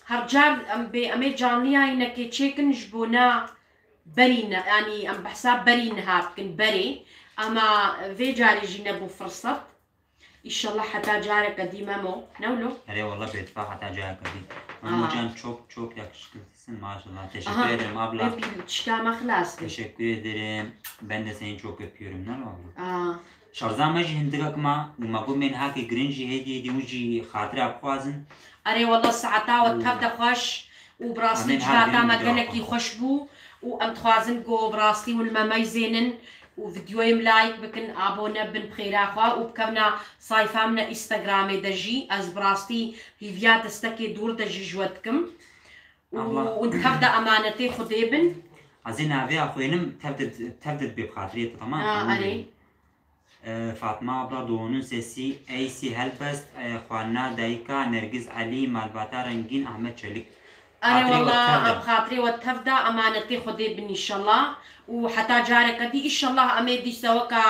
her car em bê, em ê canliyayînekê çêkin ji bona berî ne, yanî em behsa berî niha bikin, berê. Ema vê carê jî nebû firset. İnşallah heta careke dî Memo. Ne wilo? Erê valla bêtifa heta careke dî. Memo can çok çok yakışıklısın maşallah. Teşekkür ederim abla. Hep çikama xlas. Teşekkür ederim. Ben de seni çok öpüyorum. Ne oldu? Aa. Şarja me jî hindik ma û me got mên hakê girin jî hêdî hêdî hûn jî xatira bixwazin. Erê wela saeta we tev de xweş û bi rastî civata me gelekî xweş bû û em dixwazin ku bi rastî hûn me meyzênin û videoyê min like bikin, abone bin bi xêra xwe û bikevna sayfa min Instagramê de jî. Ez bi rastî hîviya destekê dûr de jî ji we dikim û hûn tev de emanetê Xwedê bin. Ez ê navê xwênim tev de tev de dibê bi xatirê te, tamam? Ha, erê. Fatma abla Doğu'nun sesi, Eysi Helbest, xwarina dayika Nergiz Elî, malbata rengîn Ahmet Çelik. Erê wela em xatirê we tev de emanetê Xwedê bin înşellah û heta careke dî înşellah em ê dîsa weka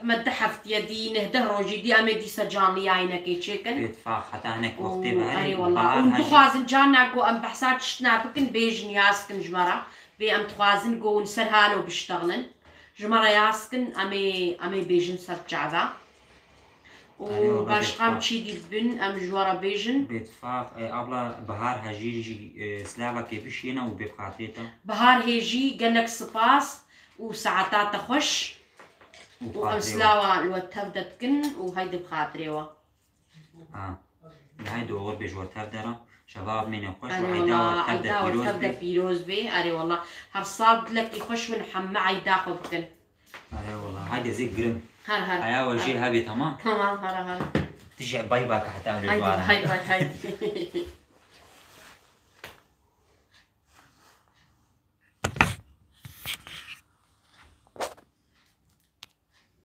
me du heftiye dî, neh deh rojî dî em ê dîsa canlı yayînekê çêkin. Bêtifaq heta hinek wextê biherê. Erê wela hûn bixwazin carna ku em behsa tiştna bikin bêjin yaz kin ji me re. Bê em dixwazin ku hûn ser halo biştexilin. Ji me re yaz kin, em ê, em ê bêjin ser çava. Û başqa em çî dî dibin, em ji we re bêjin. Bêtifaq, e, abla Bahar Hejîr jî, e, silavekê bişêne û bê bi xatirê te. Bahar Hêjî, gelek spas û saeta te xweş. Û em silawa li we tev de dikin û heydi bi xatirê we. Ha. Hay doğru bêj we tev de re. Şeva bimêne xweş û eyda we tev de pîroz bê. Pîroz bê. Erê wela. Her sal dilekî xweş win hemme eyda xwe bikin. Erê wela. Haydi zê girim. Her her. Aya we jê hebê, tamam. Tamam, her her. Tije bay bak heta rêzwara. Hay bay hay.